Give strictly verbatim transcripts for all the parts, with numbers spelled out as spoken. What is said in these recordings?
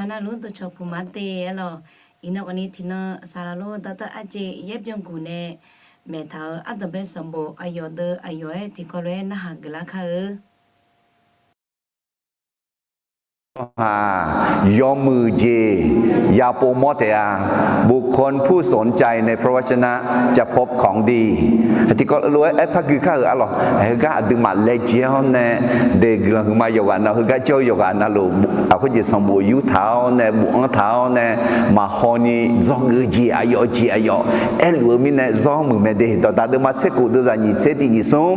Navluf dawqcawq puq ma te aer lawq. Iqnan khawfni tiqnan saqlaq lor dawqtawv arjeq yaer byanguq nae maeqtaq-euq ardanqbae sanqbof aqyawf deuv aqyawf-aer tiqkawv lof-aer narhaq geuflar kar-eu. Tsawrhaq yawmuiq jeq yapov mawr taef-a. บุคคลผู้สนใจในพระวจนะ จะพบของดี tiqkawv lof-aer aer par gui kar-euq arlawq. Heugar aqduimaf laejae-awr nae, de guiqlanq huiqma yawqghaq nav heugar jawr-eu yawqghaq navluf, aqkhoer jeq sanqbof yurtaq-awr nae bofanr taq-awr nae, maqhawni dzawgeuf jeq aqyawf jeq aqyawf aerluf-eu mirnae zawr muiq mae de. Dawqdaq deuvma tser khof deuvzaq nyiq tser tiq nyiq smr.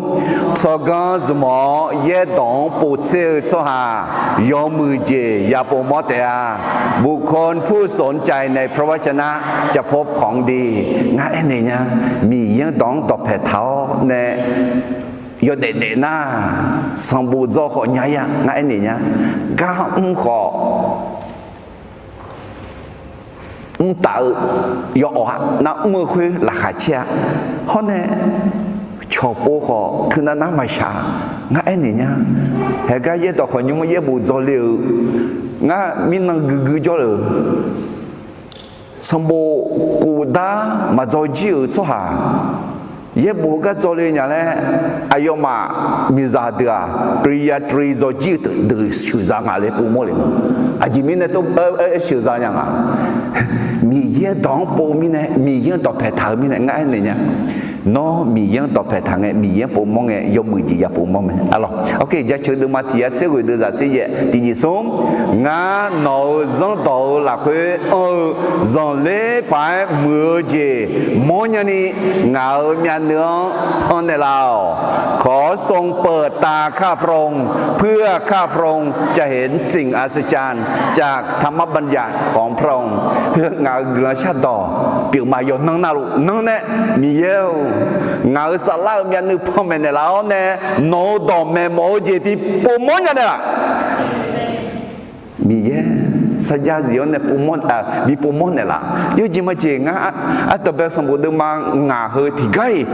Tsawrganr zmq-awr yaerdawq-anr povtser-eu tsawrhaq yawmuiq jeq yapov mawr taef-a. บุคคลผู้สนใจในพระวจนะ จะพบของดี ngar aernaeq nya. Miqyaer-anr dawq-anr dawqpaeq taq-awr nae yawdaef daef nar, sanqbof dzaw khawf nya-ir-a. Ngar aernaeq nya. Gar mr khawf mrtaf-eu yawawq-a. Nar mr-eu khoer laqkhaq caer-a. Hawr nae cawqpov khawf teunav nar maqshaq-a. Ngar aernaeq nya. Haegar yaerdawq khawf nymr yaerbof dzaw le-euq, ngar mirnan guigui jawrlef-euq sanqbof khofdar maqdzaw jir-euq tsawrhaq yaerbof heugar dzaw le nya laer, aqyawfmaf miqzaq deuq-aq, ปริญญาตรี dzaw jir-eu deuq sheuqza nga laer povmawr le ma. Aqjeq mirnae tov sheuqza nya nga. Miqyaer dawq-anr pov mirnae, Miqyaer-anr dawqpaeq taq-eu mirnae ngar aernaeq nya. Nawr Miqyaer-anr dawqpaeq taq ngae, Miqyaer-anr povmawr ngae, yawmuiq jeq yapov mawr mae arlawq. Jaceuq deuvma tiq yar tser ghoeq deuvzaq tser yaef tiq nyiq smr. Ngar nawq-euq zanrdawq-eu lafkhoer anr-eu zanqler paq-aer muiq-eu jeq mawrnya ni, ngaq-euq myavnuiv-anr pannaeq laf-awq. ขอทรงเปิดตาข้าพระองค์ เพื่อข้าพระองค์จะเห็นสิ่งอัศจรรย์จากธรรมบัญญัติของพระองค์ Ngaq-euq guiqlanq shardawq pyeufma yawnan navluf nanr nae, Miqyaer-or, ngaq-euq saflar-euq myavnuiv panmaeq naeqlaf-awr nae, nawq-euq dawqmaeq mawf-eu jeq bi povmawr nya naeqlaf. Miqyaer sarjax zif-anr nae bi povmawr naeqlaf. Yawjeq majeq ngar ardanqbae sanqbof deuvma ngaq heu tiqgar-iq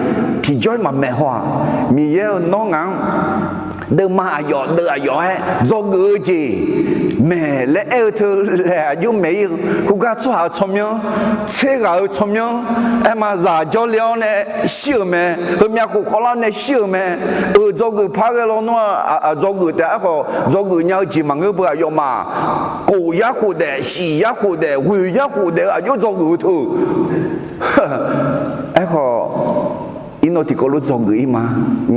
tiqjawr-iq maqmaeq haw-aq. Miqyaer-eu, nawr ngaq-anr deuvma aqyawf deuv aqyawf-aer dzawgeuf-eu jeq maeq laer aer-eu teu laeq aqjox maeq-ir-eu, khoergar tsawrhaq-euq tsawrmyanr, tser ghaq-euq tsawrmyanr, aerma zaq jawrle-awr nae shir-euq mae, heumyav khof khawvlar nae shir-euq mae, euq dzawgeuf par ghae lawnmr-aq, dzawgeuf taef-a. Aerkhawf dzawgeuf nya-eu jeq maqngeur beu aqyawfmaf, khof yar khof daef, shif yar khof daef, ghoeq yar khof daef-eu aqjox dzawgeuf-eu teu Aerkhawf, iqnan tiqkawv lof dzawgeuf-ir ma.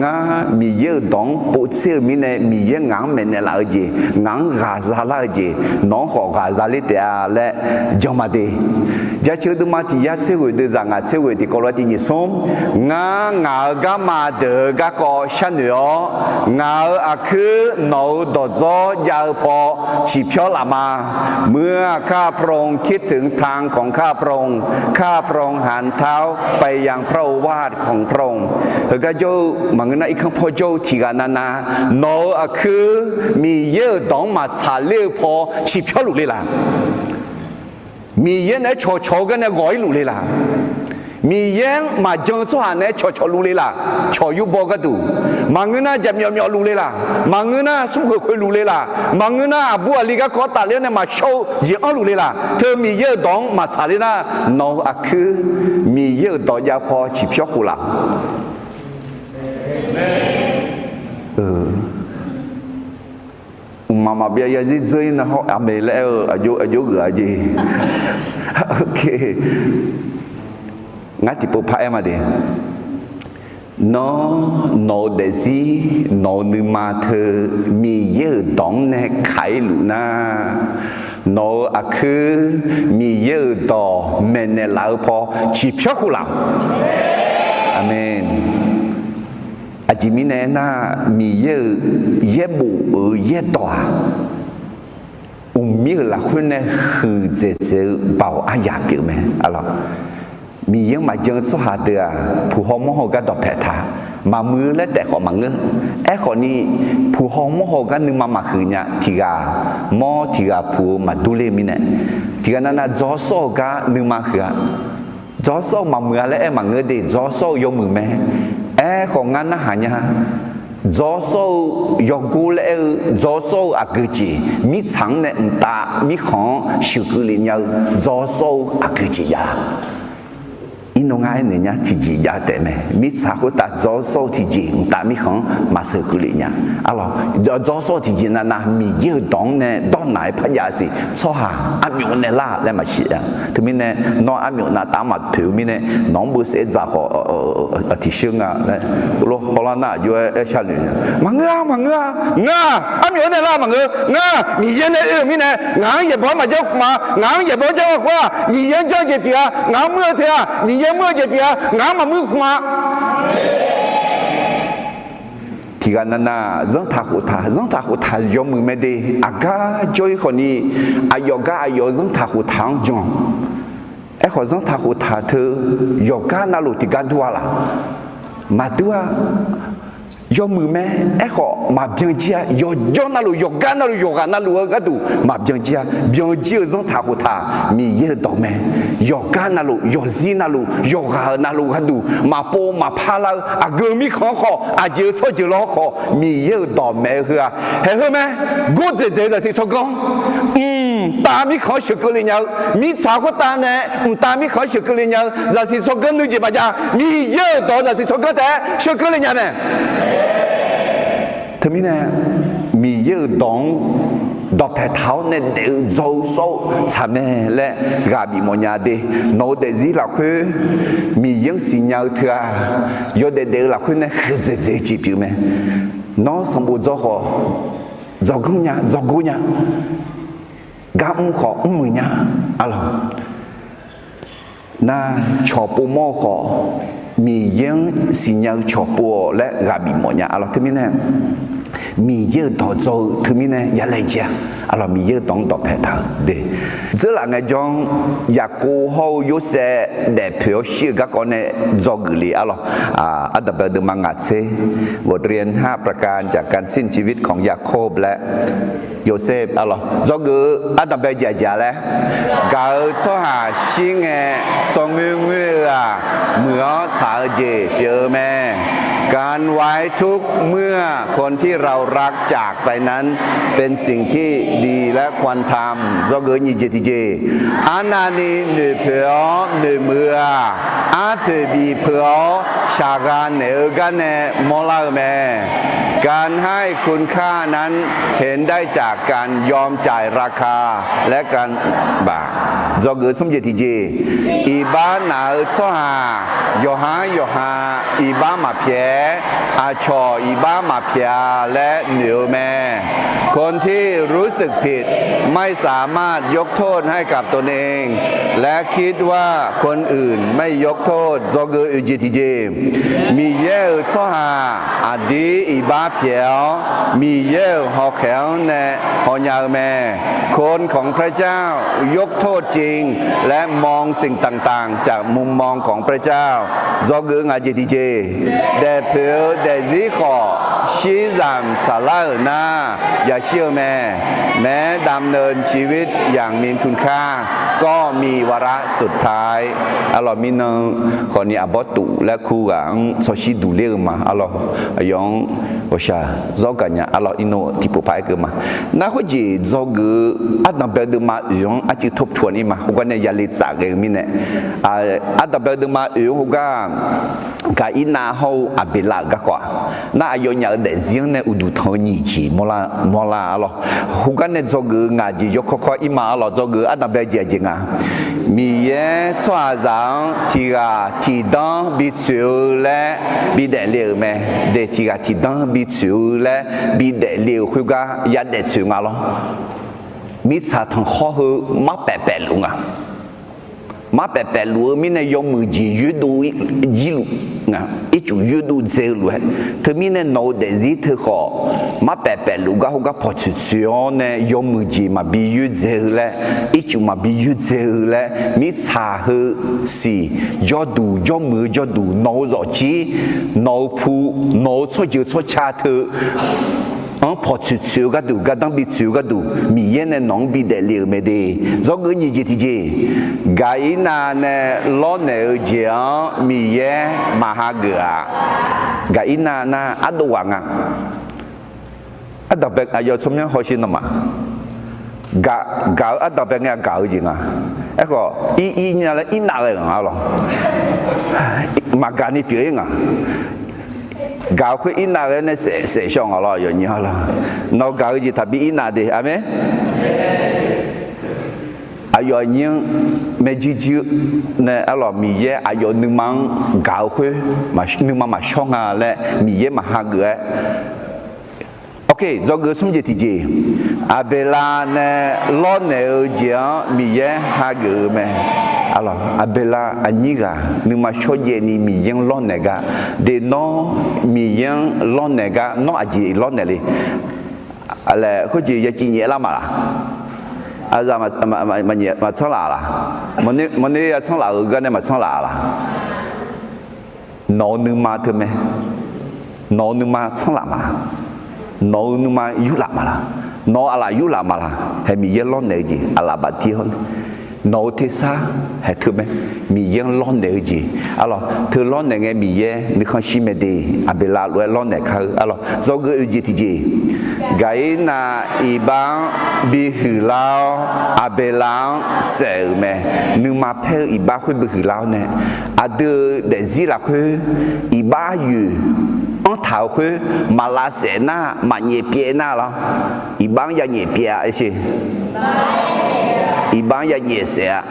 Ngar Miqyaer-euq dawq-anr povtser-eu mirnae, Miqyaer ngaq-anr maeqnaeq laf-eu jeq, ngaq-anr ghaqza lar-eu jeq, nawq-anr khawf ghaqza ler taef-a laer jan ma de. Jaceuq deuvma tiq yar tser ghoeq deuvzaq ngaq tser ghoeq tiqkawv lof-aer tiq nyiq smr. Ngar ngaq-euq garma deuq-eu garkawv sharnoeq-awr, ngaq-euq aqkuir nawq-euq dawqdzawr jav-eu paw ciqpyawr laf ma. เมื่อข้าพระองค์คิดถึงทางของข้าพระองค์ ข้าพระองค์หันเท้าไปยังพระโอวาทของพระองค์ Heugar jawr-eu maqngeur nar irkanr paw jawr-eu tiq ghaq navnav, nawq-euq aqkuir Miqyaer-euq dawq-anr maqtsaq ler-eu paw ciqpyawr luf le laq? Miqyaer naeq-aer cawqcawq-eu gar nae ghawq-ir luf le laq? Miqyaer-anr maqjan-eu tsawrhaq naeq-aer cawqcawq luf le laq? Cawq yurbaw gharduq maqngeur nar jaqmyawf myawf luf le laq? Maqngeur nar smrkhoeq khoeq luf le laq? Maqngeur nar aqbur aqli garkawv tafler-awr nae maqshawr-eu jeq anr luf le laq? Teu Miqyaer-euq dawq-anr maqtsaq ler nar, nawq-euq aqkuir Miqyaer-euq dawq jav paw ciqpyawr khof laf? Mqmaq maqbyav yarzir dzeur-ir nar hawr aqmeq laer aer-eu aqjox aqjox geuf-a jeq. Ngar tiqpov par aer ma de. Nawr nawq-eu daefzir nawq-eu nuima teu Miqyaer-euq dawq-anr nae kaq-ir luf nar, nawq-euq aqkuir Miqyaer-euq dawq maeqnaeq laf-eu paw ciqpyawr khof laf? Aqmeq. Aqjeq mirnae aernar, Miqyaer-euq yaerbof-euq yaerdawq-aq, mqmir-euq lafkhoer nae huiqdzaeq dzaeq-eu baoq aryaq pyeuf mae. Miqyaer-anr maqjan-eu tsawrhaq deuq-aq, puq haw mawr haw gar dawqpaeq taq, maqmuiq-eu laer taef khawf maqngeur. Aerkhawf ni, puq haw mawr haw gar nuima maqhuiq nya. Tiq ghaq mawr tiq ghaq puq-eu maqdur ler-eu mirnae, tiq ghaq navnav dzaw sawr-eu gar nuima huiq-a. Dzaw sawr-eu maqmuiq-a laer aer maqngeur de, dzaw sawr-eu yawmuiq mae. Aerkhawf ngar narhaq nya. Dzawr sawr-eu yawgor laer aer-eu dzawr sawr-eu aqgeu jeq, mirtsaq-anr nae mqtav mirkhanq-anr sheuqkeuv lef nya-eu dzawr sawr-eu aqgeu jeq jav-a. Iqnan ngar aernaeq nya tiqjeq jav taef mae. Mirtsaq khoertav dzawr sawr-eu tiqjeq mqtav mirkhanq-anr maqsheuqkeuv lef nya. Arlawq, dzawr sawr-eu tiqjeq navnav Miqyaer-euq dawq-anr nae dawrnaq-aer par jav-eu siq. Tsawrhaq armyov naeq lar laer maqsiq-a. Teumirnae nawr armyov navtav-anr maqpoeq-eu mirnae nawq-anr beusaef dzaq khawf tiqshir nga laer, heulof hawlar nar aqjox-aer aer sharnoeq nya. Maqngeur-a, maqngeur-a. Ngar armyov-anr naeq lar maqngeur. Ngar Miqyaer nae oe-euq mirnae ngaq-anr yaeqbawq-anr maqjanr khmq-a. Ngaq-anr yaeqbawq-anr janr-eu khoer-aq Miqyaer-anr janr-eu jeq pyeuf-a. Ngaq-anr muir-eu teu-aq Miqyaer muir-eu jeq pyeuf-a. Ngaq-anr maqmuir khmq-a. Tiqghaq navnav zanrtaq khoftaq, zanrtaq khoftaq yawmuiq mae de. Aqgar jawr-ir khawfni, aqyawf gar aqyawf-euq zanrtaq khoftaq-anr jan. Aerkhawf zanrtaq khoftaq teu yawqgar navluf tiqgar dur-a laq? Maqdur-a. Yawmuiq mae. Aerkhawf maqbyan jir-a. Yawqjawr navluf, yawqgar navluf, yawqghaq navluf-eu gharduq maqbyan jir-a. Byan jir-eu zanrtaq khoftaq Miqyaer-euq dawq mae. Yawqgar navluf, yawqzir navluf, yawqghaq-euq navluf gharduq maqpov maqpar lar-eu aqgeu mirkhanq-anr khawf, aqjeq-eu tsawrjeuq lawr khawf, Miqyaer-euq dawq maeq-eu heu-aq, haeq heu mae. Gordzaeq dzaeq-eu zaqsiq tsawrganr, mqtav mirkhanq-anr sheuqkeuv lef nya-eu, mirtsaq khoertav nae mqtav mirkhanq-anr sheuqkeuv lef nya-eu zaqsiq tsawrganr nuijeq maqjav. Miqyaer-euq dawq-eu zaqsiq tsawrganr taef-aer sheuqkeuv lef nya mae. Teumirnae Miqyaer-euq dawq-anr dawqpaeq taq-awr nae daef-eu dzaw-eu sawr-eu tsaq mae laer ghaq bif mawf nya de. Nawq-eu daefzir lafkhoer Miqyaer-anr siqnya-eu teu-aq, yawdaef daef-eu lafkhoer nae huiqdzaeq dzaeq-eu jeq pyeuf mae. Nawr sanqbof dzaw khawf, dzawganr nya, dzawgor nya, gar mr khawf mrmuiq nya. Arlawq, nar cawq pov mawr-eu khawf, Miqyaer-anr siqnya-eu cawq pov-awq laer ghaq bif mawf nya. Arlawq, teumirnae Miqyaer-euq dawq dzaw-eu teumirnae ya laejae-a. Arlawq, Miqyaer-euq dawq-anr dawqpaeq taq-eu de. Dzeurlaf ngaejawr-anr Yaqkov hawr-eu Yorsaev daefpoeq-awr shir-eu garkawv nae dzawgeuf le. Arlawq, ardanqbae-eu deuvma ngaq tser บทเรียนห้าประการจากการสิ้นชีวิตของยาโคบและโยเซฟ arlawq, dzawgeuf-eu ardanqbae jeq aqjeq-a laer, gaq-eu tsawrhaq shir ngae, tsawrngoer ngoer-eu-aq, muiq-awr tsaq-eu jeq pyeuf-eu mae. การไว้ทุกข์เมื่อคนที่เรารักจากไปนั้นเป็นสิ่งที่ดีและควรทำ dzawgeuf nyiq jeq tiqjeq. Arnavni noeqpoeq-awr noeqmuiq-eu-aq, arpoeq bif peuq-awr shaqgha naeq-eu gar nae mawrlar-eu mae. การให้คุณค่านั้นเห็นได้จากการยอมจ่ายราคา และการ baq, dzawgeuf smr jeq tiqjeq. Iqbax naq-eu tsawrhaq yawqha yawqha iqbax maqpyaeq-aer, aqcawq iqbax maqpyaeq-a laer noeq-eu mae. คนที่รู้สึกผิดไม่สามารถยกโทษให้กับตนเอง และคิดว่าคนอื่นไม่ยกโทษ dzawgeuf oeq jeq tiqjeq. Miqyaer-euq tsawrhaq aqdir iqbax pyaeq-awr, Miqyaer-euq hawkhaeq-anr nae hawnya-eu mae. คนของพระเจ้ายกโทษจริง และมองสิ่งต่างๆจากมุมมองของพระเจ้า dzawgeuf ngaq jeq tiqjeq. Daefpoeq-eu daefzir khawf shirzanq tsaqlar-euq nar yashir-eu mae. แม้ดำเนินชีวิตอย่างมีคุณค่าก็มีวาระสุดท้าย Arlawq, mirnan khawfni aqbawr tuf laer kur ghaq-anr tsawrshir duq ler-eu ma. Arlawq, aqyawf-anr ghawqshaq zawr gaq nya. Arlawq, iqnan tiqpov paq-aer keuv ma. Nar khoerjeq dzawgeuf-eu ardanqbae-eu deuvma oeq-anr arcuiv ทบทวน-ir ma. Khoergar nae yale tsaf ghae-eu mirnae, ardanqbae-eu deuvma oeq-anr khoergar Gaqirnav hawr-eu Aqbeqlav-euq garkawv-aq, nar aqyawfnyaf-euq daefzir-anr nae uqduq tanq-eu nyiq jeq mawrlar-a lawr. Khoergar nae dzawgeuf-eu ngaq jeq yawkawr kawr-ir ma. Arlawq, dzawgeuf-eu ardanqbae jeq aqjeq nga. Miqyaer tsawrhaqzaq-anr tiq ghaq tiq danr bi tsoeq-eu laer bi daefle-euq mae. De tiq ghaq tiq danr bi tsoeq-eu laer bi daefle-euq khoergar yadaef tsoeq nga lawr. Mirtsaq tanqkhawr heu marpaef paefluf nga. Marpaef paefluf-eu mirnae yawmuiq jeq yoerdov jir luf nga. Ircuf yoerdov dzae-eu lof-aer, teumirnae nawq-eu daefzir teu khawf, marpaef paefluf gar khoergar pawqtsoeq tsoeq-awr nae yawmuiq jeq maqbi yoerdzae-eu laer, ircuf maqbi yoerdzae-eu laer, mirtsaq heu siq, jawrduq jawrmuiq-eu jawrduq nawq-eu zawqjir, nawq-eu pu, nawq-eu tsawrjeuq tsawrca teu-anr pawqtsoeq tsoeq-eu gharduq, gardanr bitsoeq-eu gharduq, Miqyaer nae nawq-anr bidaef le-euq mae de. Dzawgeuf nyiq jeq tiqjeq, Gaqirnav nae lawrnaeq-eu jeq-anr Miqyaer maqhageuf-a. Gaqirnav nar ardov ghaq nga. Ardanqbae aqyawf tsawrmyanr hawsher nawmaf, gaq-eu ardanqbae ngae gaq-eu jeq nga. Aerkhawf, ir ir nya laer irnav ghae ngaq-a lawq. Maqgaq ni pyeuf-ir ngaq. Gaq-eu khoer irnav ghae nae saef saef shaw ngaq lawr, aqyawf nyi lawr. Nawq gaq-eu jeq taqbi irnav de. Aqmeq. Aqyawf aqnyir-anr maerjuir juir nae arlawq Miqyaer aqyawf nuima-anr gaq-eu khoer, nuima maqshawr nga laer Miqyaer maqhageuf-aer. Ok, dzawgeuf smr jeq tiqjeq, Aqbeqlav nae lawrnaeq-eu jeq-anr Miqyaer hageuf-eu mae. Arlawq Aqbeqlav aqnyir ghaq nuima shawrjaev ni Miqyaer-anr lawrnaeq gar, de nawr Miqyaer-anr lawrnaeq gar nawr aqjeq lawrnaeq le? Laer khoerjeq ya civ nyaef lar ma laq? Aqzaf maqtsanr laf laq? Maqnoer ya tsanr laf-euq gar nae maqtsanr laf laq? Nawq-eu nuima teu mae. Nawq-eu nuima tsanr laf ma laq? Nawq-eu nuima yurlaf ma laq? Nawq-eu aqlaf yurlaf ma laq? Hae Miqyaer lawrnaeq-eu jeq aqlaf bafdir hawr nae, nawq-eu tersar haeq teu mae. Miqyaer-anr lawrnaeq-eu jeq arlawq teu lawrnaeq ngae Miqyaer nuikhanr shir mae de. Aqbeqlav lof-aer lawrnaeq kar-eu arlawq dzawgeuf oe jeq tiqjeq, Gaqirnav iqbax-anr bihuiq lar-awr Aqbeqlav-anr saef-euq mae. Nuima paer-eu iqbax khoer bihuiq lar-awr nae, aqdui-euq daefzir lafkhoer iqbax yoeq anrtaq-euq khoer maq lavsaef nar, maq nyaef pyaev nar lawr, iqbax-anr ya nyaef pyaev-a. Iqbax-anr ya nyaef saef-a.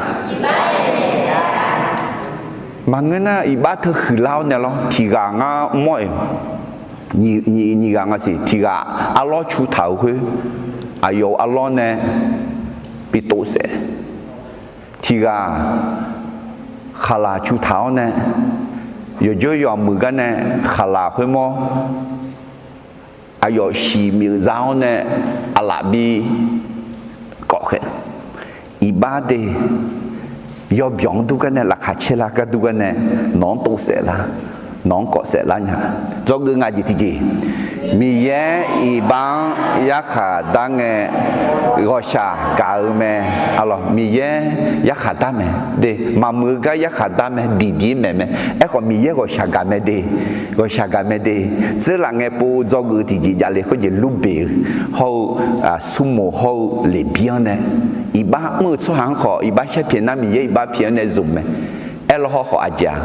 Maqngeur nar iqbax teu huiqlar-awr nae lawr, tiq ghaq ngar mawr-iq, nyiq ghaq nga siq, tiq ghaq arlawr cu taq-euq khoer aqyawf-euq arlawr nae bi tov saef. Tiq ghaq khaqlaq cu taq-awr nae yawqjawr yawqha muiq gar nae khaqlaq khoermawr aqyawf shiq miq-euq za-awr nae aqlaf bi kawf khaeq. Iqbax de yawbyanq-anr dur gar nae laqkhaq caer lar gar dur gar nae nawq-anr tov saef lar, nawq-anr kawf saef lar nya. Dzawgeuf ngaq jeq tiqjeq, Miqyaer iqbax-anr yarkhaq dar ngae ghawqshaq gaq-eu mae. Arlawq Miqyaer yarkhaq dar mae de, maqmuiq-eu gar yarkhaq dar mae, diqdiq maeq mae. Aerkhawf Miqyaer ghawqshaq gaq mae de, ghawqshaq gaq mae de. Dzeurlaf ngae pov dzawgeuf-eu tiqjeq javle khoerjeq lurbeq-eu hawr-eu, smrmoq hawr-eu leqbir-anr nae iqbax mr-eu tsawrhaq-anr khawf iqbax shar pyaeq nar Miqyaer iqbax pyaeq-anr nae zmq mae. Aerlawr hawr khawf aqjeq-aq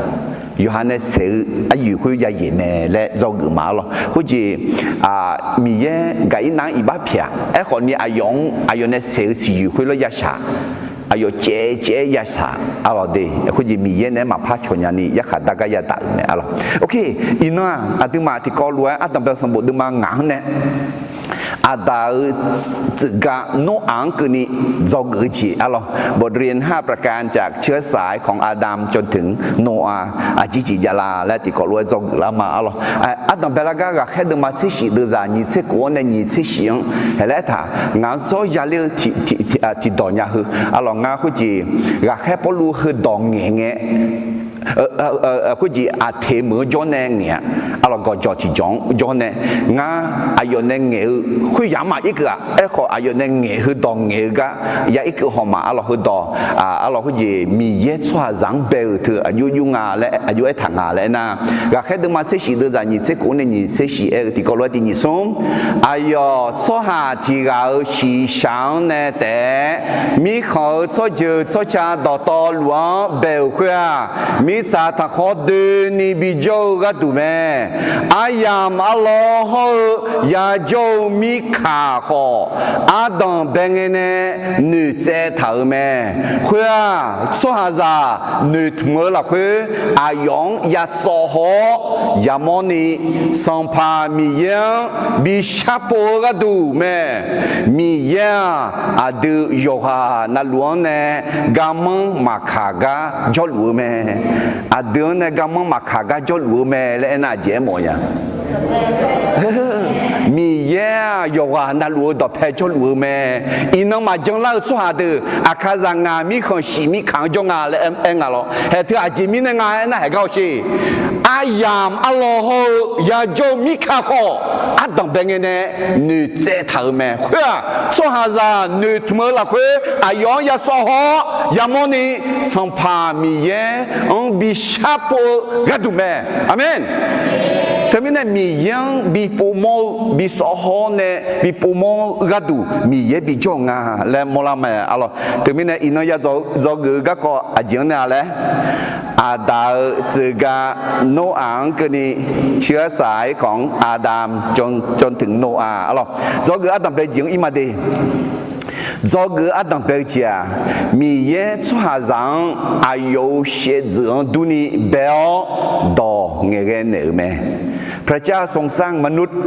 yawqha nae saeq-eu aryoeq khoer ya yaeq mae laer dzawgeuf ma arlawq. Khoerjeq Miqyaer Gaqirnav-anr iqbax pyaeq-a. Aerkhawf ni aqyawf-anr aqyawf nae saeq-eu siqyoeq khoer lawr ya shaq. Aqyawf caev caev ya shaq arlawq de. Khoerjeq Miqyaer naeq-aer maqpar cawq nya ni yarkhaq dar gar yadaq-euq mae arlawq. Ok, iqnan-aq aqduimaf tiqkawv lof-aer ardanqbae sanqbof deuvma ngaq-anr nae Aqdaq-euq tsuif ga Noraq-anr keuvni dzawgeuf-eu jeq arlawq. บทเรียนห้าประการจากเชื้อสายของอาดัมจนถึงโนอาห์ aqjeq jeq javla laer tiqkawv lof-aer dzawgeuf lar ma arlawq. Ardanqbae lar gar ghaqkhaer deuvma tser shif deuvzaq nyiq tser kof-anr nae nyiq tser shif-anr haeq laer aertaq ngaq-anr zawr yaler-eu tiqdawq nya heu arlawq. Ngar khoerjeq ghaqkhaer Pawrluv heudawq ngaeq ngae khoerjeq aqteq meuq-anr jawr nae ngaeq-a. Arlawq gawqjawq tiqjawq-anr jawr nae ngar aqyawf nae ngaeq-eu khoeryamq maq irkeuv-aq. Aerkhawf aqyawf nae ngaeq heudawq ngaeq-eu gar ya irkeuv haw ma arlawq. Heudawq arlawq khoerjeq Miqyaer tsawrhaqzaq-anr bae-euq teu aqjox jov nga laer aqjox aertaq nga laer aernar, ghaqkhaer deuvma tser shif deuvzaq nyiq tser kof-anr nae nyiq tser shif aer-eu tiqkawv lof-aer tiq nyiq smr, aqyawf tsawrhaq tiq ghaq-euq shiqshaq-anr nae taef-aer mirkhanq-euq tsawrjeuq tsawrca dawqtawvluf-anr bae-euq khoer-aq, mirtsaq taqkhawr doeni bijawr-eu gharduq mae. Aryamq arlawr hawr-eu yajawr-eu mirkaq khawf, ardanqbae ngae nae noeqtsaev taq-euq mae. Khoer-aq, tsawrhaqzaq noeqtmq-eu lafkhoer aqyawf-anr yasawv haw-awr yamawrni, Sanqpaq Miqyaer-anr bi sharpov-eu gharduq mae. Miqyaer-aq, aqdui yawqghaq navluf-anr nae garmanr maqkaq gar jawrluf-eu mae. Aqdui-anr nae garmanr maqkaq gar jawrluf-eu mae laer aernar, aqjeq aermawf nya. Miqyaer-aq yawqghaq navluf-eu dawqpae jawrluf-eu mae. Iqnan maqjan lar-eu tsawrhaq deuq, aqkaqzaq ngaq mirkhanq shif mirkaq-anr jawr nga laer aer nga lawr. Haeq teu aqjeq mirnae nga aer nar haeq gar-awq sher. Aryamq arlawr hawr-eu yajawr-eu mirkaq khawf, ardanq bae ngae nae noeqtsaev taq-euq mae. Khoer-aq, tsawrhaqzaq noeqtmq-eu lafkhoer aqyawf-anr yasawv haw-awr yamawrni, Sanqpaq Miqyaer-anr bi sharpov-eu gharduq mae. Aqmeq. Teumirnae Miqyaer-anr bi povmawr-eu, bi sawv haw-awr nae bi povmawr-eu gharduq Miqyaer bijawr-euq nga laer mawrlar mae. Arlawq, teumirnae iqnan ya dzawgeuf-eu garkawv aqjeq-anr nae-a laer, Aqdaq-euq tseuqga Noraq-anr keuvni, ciqarsaq aerkhawf-anr Aqdaq, จนถึง Noraq, arlawq, dzawgeuf ardanq bae-eu jeq-anr ir ma de. Dzawgeuf ardanq bae-eu jeq-aq, Miqyaer tsawrhaqzaq-anr aqyawf-euq shaevdzeuf-anr durni bae-awr dawq ngaeqghae naeq-euq mae. พระเจ้าทรงสร้างมนุษย์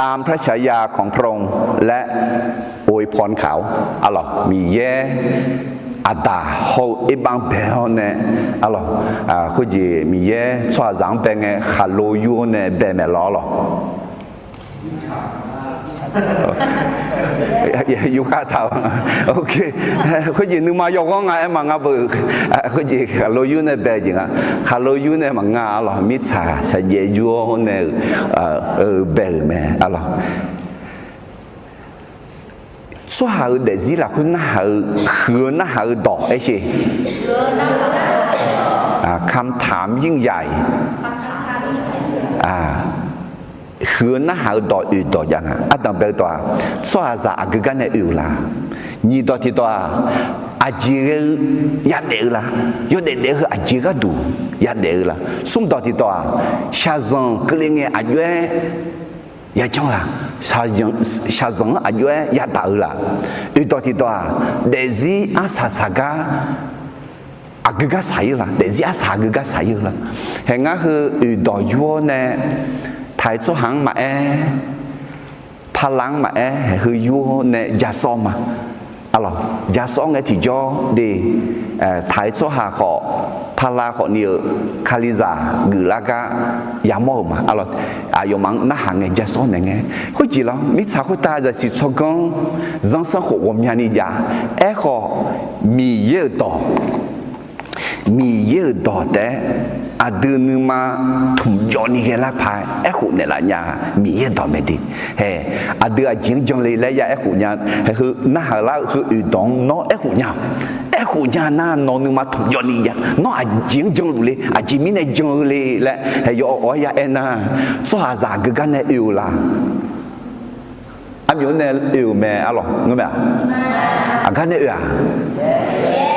ตามพระฉายาของพระองค์ และอวยพรเขา arlawq, Miqyaer Aqdaq hawr-eu erbav-anr bae-awr nae, arlawq, khoerjeq Miqyaer tsawrhaqzaq-anr bae ngae khaqlo yur-awr nae bae maeq lawr, arlawq. Yurkhav taq-a. Khoerjeq nuima yawghanr nga aer ma ngar beu. Khoerjeq khaqlo yur nae bae-eu jeq nga. Khaqlo yur nae maqnga, arlawq, mirtsaq shaqjaev yur-awr nae-euq bae-euq mae, arlawq. Tsawrhaq-euq daefzir lafkhoer narhaq-eu, huiq-eu narhaq-eu dawq aer sher. คำถามยิ่งใหญ่. Huiq-eu narhaq-eu dawq oeq dawq jav nga. Ardanq bae-eu dawq-aq, tsawrhaqzaq aqgeu gar nae oe-euq la? Nyiq dawq tiq dawq-aq, aqjeq ghae-eu yadaef-eu la? Yawdaef daef-eu heu aqjeq gharduq yadaef-eu la? Smr dawq tiq dawq-aq, shaqzanq keuvle ngae aqjox-aer yajanr la? Shaqzanq-anr aqjox-aer yadaq-eu la? Oeq dawq tiq dawq-aq, daefzir arsaq saq gar aqgeu gar saq-ir la? Daefzir arsaq aqgeu gar saq-ir-eu la? Haeq ngar heu oeq dawq yur-awr nae, taiq tsawrhaq-anr maqaer, pala-anr maqaer, haeq heu yur-awr nae jasawr ma. Arlawq, jasawr ngae tiqjawr de, taiq tsawrhaq khawf, pala khawf ni-euq kalizaq geuflar gar yamawr-euq ma. Arlawq, aqyawfmaf-anr narhaq ngae jasawr naeq ngae. Khoerjeq lawr, mirtsaq khoertav zaqsiq tsawrganr zanrsanrkhof ghawqmyani jav. Aerkhawf, Miqyaer-euq dawq, Miqyaer-euq dawq taef-aer aqdui nuima tmqjawvni ghaelar paq-aer aerkhof naeqlaf nya-a. Miqyaer dawq mae de. Haeq, aqdui aqjeq-anr jan le laer ya aerkhof nya. Haeq heu narhaq lar-eu heu oeq dawq-anr nawr aerkhof nya-awq. Aerkhof nya nar nawq nuima tmqjawvni jav. Nawr aqjeq-anr janluf le, aqjeq mirnae jan-eu le laer haeq yawf awq-aer ya aer nar, tsawrhaqzaq aqgeu gar nae oe-eu la? Armyawf nae oe-euq mae, arlawq, ngeur mae-aq? Aqgar nae oe-aq?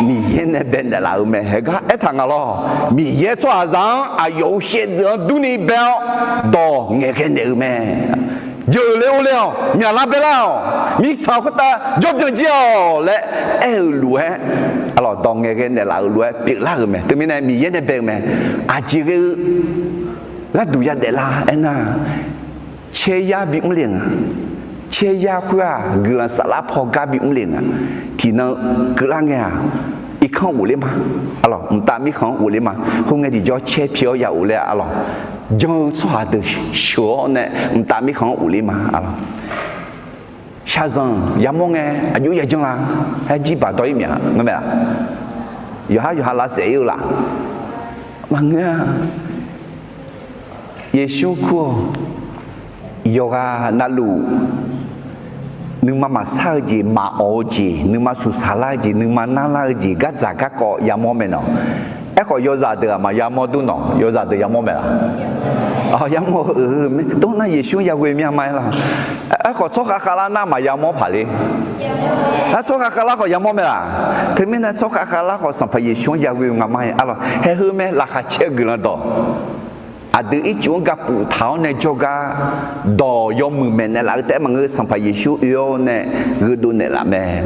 Miqyaer nae bae naeqlaf-euq mae. Haeq gar aertaq nga lawr. Miqyaer tsawrhaqzaq-anr aqyawf-euq shaevdzeuf-anr durni bae-awr dawq ngaeqghae naeq-eu mae. Jeuqle orle-awq, myaqlar baelar-awq, mirtsaq khoertav jawrbyan jir-awq laer aer-euq lof-aer, arlawq, dawq ngaeqghae naeqlaf-euq lof-aer pyeuflar-euq mae. Teumirnae Miqyaer nae bae-eu mae. Aqjeq ghae-eu gharduq yadaef lar aernar, caeryar bimr le nga. Caeryar khoer-aq, guiqlanq saflar paw gar bimr le nga. Tiqnan keuvlar ngae-aq, irkanr ghofler ma. Arlawq, mqtav mirkhanq-anr ghofler ma. Khoerngae tiqjawr caer pyaeq-awr ya ghofler-a, arlawq. Jan-eu tsawrhaq deuq sheuq-awr nae mqtav mirkhanq-anr ghofler ma, arlawq. Shaqzanq yamawr ngae aqjox yajan la? Aer jir baq dawr-ir myav ngeur mae-aq? Yawqhar yawqha lavsaef-ir-eu laf? Maqngeur-a. Yeqsur kur-awq. Yawqghaq navluf nuima maqsar-eu jeq, maqawq-eu jeq, nuima suqsaq lar-eu jeq, nuima narlar-eu jeq, gardzaq garkawv yamawr mae nawq. Aerkhawf yawzaq deuq-aq maqya mawr dur nawq. Yawzaq deuq yamawr mae laf? Yamawr-eu, nar Yeqsur-anr yaghoe mya ma-aer laf? Aerkhawf tsawrkhav khavlar nar maqya mawr paq le. Nar tsawrkhav khavlar khawf yamawr mae laf? Teumirnae tsawrkhav khavlar khawf Sanqpaq Yeqsur-anr yaghoe nga ma-aer, arlawq, haeq heu mae laqkhaq caer-eu guiqlanq dawq. Aqdui ircuf-anr gapuf taq-awr nae jawrgar dawq yawmuiq maeqnaeq laf-eu taef-aer maqngeur, Sanqpaq Yeqsur oe-awr nae gheudov naeqlaf mae.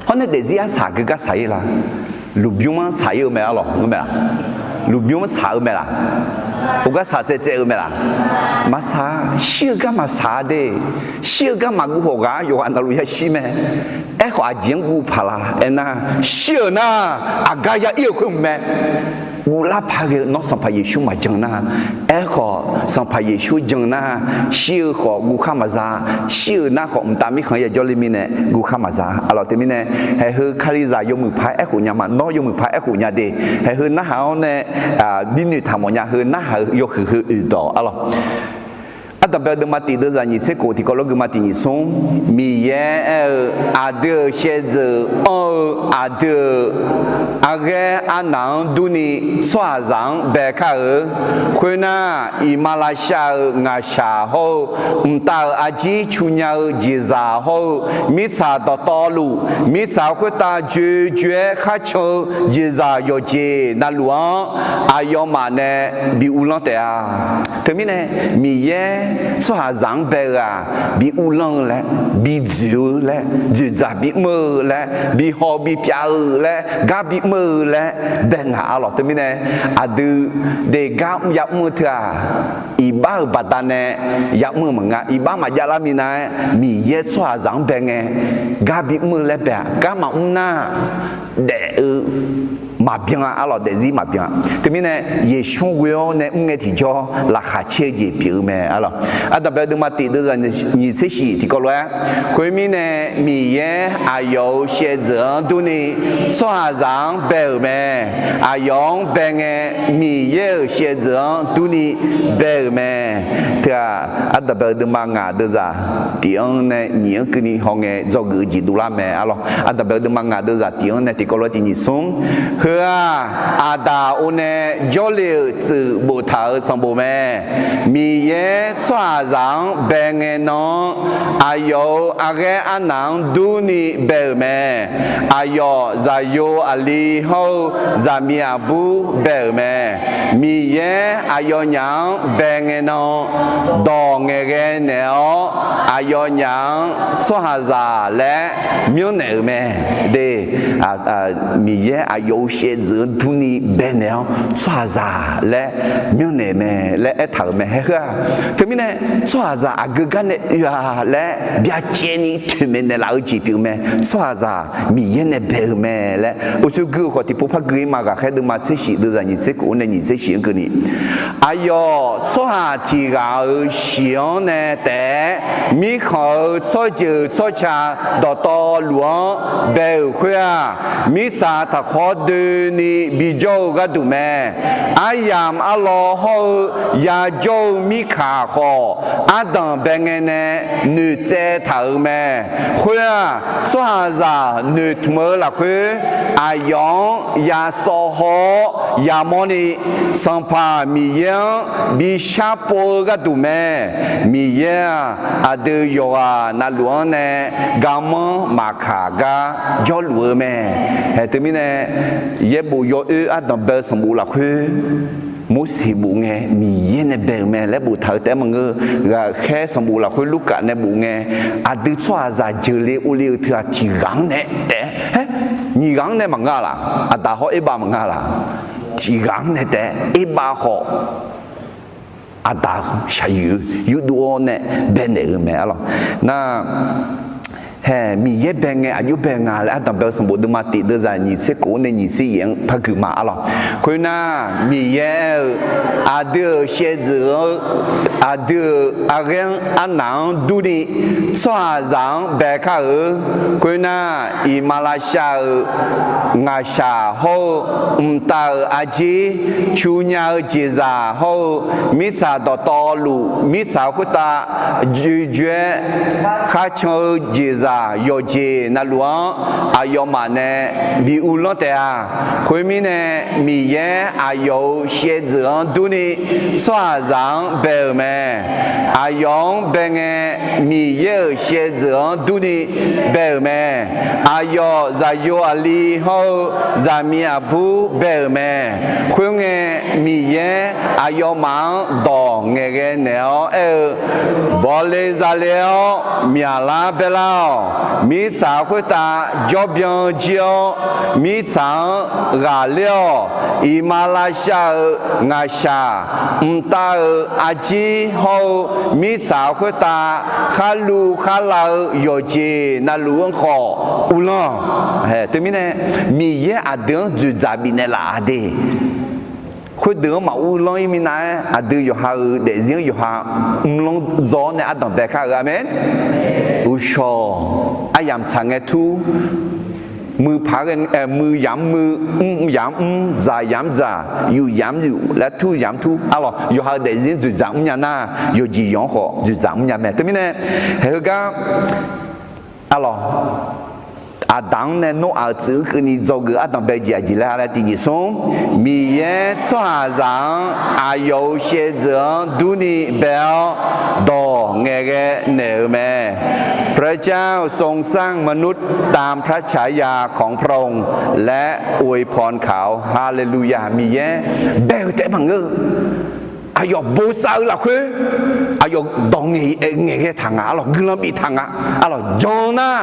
Hawr nae daefzir arsaq geugar saq-ir la? Lmqbymr-anr saq-ir-eu mae, arlawq, ngeur mae laf? Lmqbymr-anr saq-eu mae laf? Heugar saq tsaev tsaev-eu mae laf? Maqsaq-a. Shir-eu gar maqsaq-a de. Shir-eu gar maqguv khawf ghaq-anr yawqghaq navluf yashir mae. Aerkhawf aqjeq-anr guv paq la aernar, shir-euq nar aqgar ya ir-euq khoer mq mae. guvlar paq ghae-eu nawr Sanqpaq Yeqsur maqjan nar, aerkhawf Sanqpaq Yeqsur jan nar, shir-eu khawf guvkhar maqza, shir-euq nar khawf mqtav mirkhanq-anr yajawr le mirnae guvkhar maqza. Arlawq, teumirnae haeq heu Kalizaq yawmuiq paq-aer aerkhof nya ma, nawr yawmuiq paq-aer aerkhof nya de. Haeq heu narhaq-anr nae bi noeqtaq mawf nya, heu narhaq-eu yawhuiq heu oeq dawq arlawq. Ardanqbae-eu deuvma tiq deuvzaq nyiq tser khof tiqkawv lof geuvma tiq nyiq smr, Miqyaer aer-eu, aqdui-euq shaevdzeuf anr-eu aqdui-euq arghaer arnaq-anr durni tsawrhaqzaq-anr bae kar-eu. Khoernar, iqmalavshav-euq ngaqshaq hawr-eu, mqtav-euq arjir cu nya-eu jeqzaq hawr-eu, mirtsaq dawqtawvluf, mirtsaq khoertav joejoe-aer kharcan-eu jeqzaq yawqjeq navluf-anr aqyawfmaf nae bi uvlanr taef-a. Teumirnae, Miqyaer tsawrhaqzaq-anr bae-eu-aq, bi uvlanr-eu laer, bi dzoeq-eu laer, dzoeqdzaq bi mr-eu laer, bi haw bi pyav-eu laer, gar bi mr-eu laer bae ngaq arlawq. Teumirnae, aqdui de gar ya mr-eu teu-aq, iqbax-euq baqdanae ya mr-eu maqnga. Iqbax maqjav lar minav-aer Miqyaer tsawrhaqzaq-anr bae ngae, gar bi mr-eu laer bae-aq, gar maqmr nar, daef-eu maqbyan-a arlawq, daefzir maqbyan-a. Teumirnae, Yeqsur ghoe-awr nae mr ngae tiqjawr laqkhaq caer-eu jeq pyeuf-eu mae arlawq. Ardanqbae-eu deuvma tiq deuvzaq nyiq tser shif tiqkawv lof-aer, khoermirnae, Miqyaer aqyawf-euq shaevdzeuf-anr durni tsawrhaqzaq-anr bae-euq mae. Aqyawf-anr bae ngae, Miqyaer-euq shaevdzeuf-anr durni bae-euq mae. Teu-aq, ardanqbae-eu deuvma ngaq deuvzaq tiq-anr nae nyiq-anr keuvni hawngae dzawgeuf-eu jeq dovlar mae arlawq. Ardanqbae-eu deuvma ngaq deuvzaq tiq-anr nae tiqkawv lof-aer tiq nyiq smr, heu-aq, Aqdaq or nae jawrle-euq tsuif boftaq-euq sanqbof mae. Miqyaer tsawrhaqzaq-anr bae ngae nan-anr, aqyawf-euq arghaer arnaq-anr durni bae-euq mae. Aqyawf zaqyo aqli hawr-eu zaqmiq aqbur bae-euq mae. Miqyaer aqyawfnyaf-anr bae ngae nan-anr, dawq ngaeqghae naeq-awr aqyawfnyaf-anr tsawrhaqzaq laer myanrnaeq-euq mae. De, Miqyaer aqyawf-euq shaevdzeuf-anr durni baenaeq-awr tsawrhaqzaq laer myanrnaeq mae laer aertaq-euq mae. Haer heu-aq, teumirnae tsawrhaqzaq aqgeu gar nae oe-a laer byacaevni toeqmaeq naeqlaf-eu jeq pyeuf-eu mae. Tsawrhaqzaq Miqyaer nae bae-euq mae laer uqshoe gui-eu khawf tiqpov par gui-ir ma. Ghaqkhaer deuvma tser shif deuvzaq nyiq tser khof-anr nae nyiq tser shif-anr keuvni, aqyawf tsawrhaq tiq ghaq-euq shiq-anr nae taef-aer mirkhanq-euq tsawrjeuq tsawrca dawqtawvluf-anr bae-euq khoer-aq, mirtsaq taqkhawr doeni bijawr-eu gharduq mae. Aryamq arlawr hawr-eu yajawr-eu mirkaq khawf, ardanq bae ngae nae noeqtsaev taq-euq mae. Khoer-aq, tsawrhaqzaq noeqtmq-eu lafkhoer, aqyawf-anr yasawv haw-awr yamawrni, Sanqpaq Miqyaer-anr bi sharpov-eu gharduq mae. Miqyaer-aq, aqdui yawqghaq navluf-anr nae garmanr maqkaq gar jawrluf-eu mae. Haeq teumirnae, yaerbof yawoer ardanq bae-eu sanqbof lafkhoer, Morseq bof ngae Miqyaer nae bae-euq mae laer boftaq-eu taef-aer maqngeur. Ghaqkhaer sanqbof lafkhoer Lurkaf nae bof ngae, aqdui tsawrhaqzaq jeuqle ovle-eu teu-aq tiq ghaq-anr nae taef-aer, nyiq ghaq-anr nae maqnga laq? Aqdaq hawr Erbav maqnga laq? Tiq ghaq-anr nae taef-aer Erbav khawf, Aqdaq shaqyuif-eu yurdov-awr nae baenaeq-eu mae arlawq. Nar, hae, Miqyaer bae ngae aqjox bae nga laer ardanq bae-eu sanqbof deuvma tiq deuvzaq nyiq tser khof-anr nae nyiq tser yaef-anr par gui ma arlawq. Khoernar, Miqyaer aer-eu, aqdui-euq shaevdzeuf-eu, aqdui-euq arghaer-anr arnaq-anr durni tsawrhaqzaq-anr bae kar-eu. Khoernar, iqmalavshav-euq ngaqshaq hawr-eu mqtav-euq arjir, cu nya-eu jeqzaq hawr-eu mirtsaq dawqtawvluf, mirtsaq khoertav joejoe-aer kharcan-eu jeqzaq yawqjeq navluf-anr aqyawfmaf nae bi uvlanr taef-a. Khoermirnae, Miqyaer aqyawf-euq shaevdzeuf-anr durni tsawrhaqzaq-anr bae-euq mae. Aqyawf-anr bae ngae, Miqyaer-euq shaevdzeuf-anr durni bae-euq mae. Aqyawf zaqyo aqli hawr-eu zaqmiq aqbur bae-euq mae. Khoerngae, Miqyaer aqyawfmaf-anr dawq ngaeqghae naeq-awr aer-eu, Bawle zale-awr myaqlar baelar-awq. Mirtsaq khoertav jawrbyan jir-awr, mirtsaq-anr ghaqler-awq. Iqmalavshav-euq ngaqshaq, mqtav-euq arjir hawr-eu mirtsaq khoertav kharluv kharlav-eu yawqjeq navluf-anr khawf uvlanr-awq. Teumirnae, Miqyaer aqdui-anr dzoeqdzaq bifnaeq laf-a de. Khoerdeuq-anr maqur lanr-ir minav-aer, aqdui yawqha-euq daefzir-anr yawqha mrlanr zaw-awr nae ardanq bae kar-eu. Aqmeq. Uqshawq, aryamq tsaq ngae tur, muiq paq-aer ghae, muiq yamq muiq, mr yamq mr, dzaq yamq dzaq, yuf yamq yuf laer tur yamq tur. Arlawq, yawqha-euq daefzir-anr dzoeqdzaq mrnya nar, yawqjeq yawq-anr khawf dzoeqdzaq mrnya mae. Teumirnae, haeq heugar, arlawq, Aqdaq-anr nae Noraq-euq tsuif-anr keuvni dzawgeuf ardanq bae jeq aqjeq laer ha laer tiqjeq smr, Miqyaer tsawrhaqzaq-anr aqyawf-euq shaevdzeuf-anr durni bae-awr dawq ngaeqghae naeq-euq mae. พระเจ้าทรงสร้างมนุษย์ตามพระฉายาของพระองค์ และอวยพรเขา Haleluya. Miqyaer bae-eu taef-aer maqngeur-eu, aqyawf bosav-eu lafkhoer, aqyawf dawq ngaeq, ngaeqghae taq nga. Arlawq, guiqlanq bif taq nga. Arlawq, jan nar,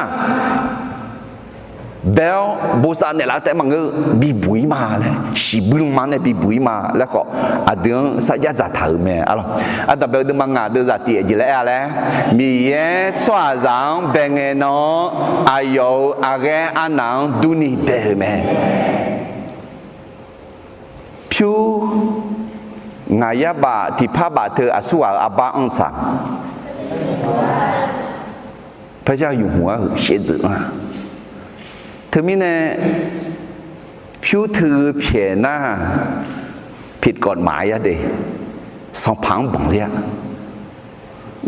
bae-awr bosav naeqlaf-eu taef-aer maqngeur-eu, bibuq-ir ma laer, shiqbuir lanma nae bibuq-ir ma laer khawf, aqdui-anr sarjax dzaqtaq-euq mae. Arlawq, ardanq bae-eu deuvma ngaq deuv zaq tiq aqjeq laer aer-a laer, Miqyaer tsawrhaqzaq-anr bae ngae nan-anr aqyawf-euq aqghaer arnaq-anr durni bae-euq mae. Pyur, ngaq yar baf tiqpar baf teu aqsurghaq-euq arbar anr tsaq. พระเจ้าอยู่หัว shaevdzeuf-anr-a. Teumirnae, pyur teu-eu pyaeq nar, ผิดกฎหมาย yar de, sanqpaq-anr banq ler-a.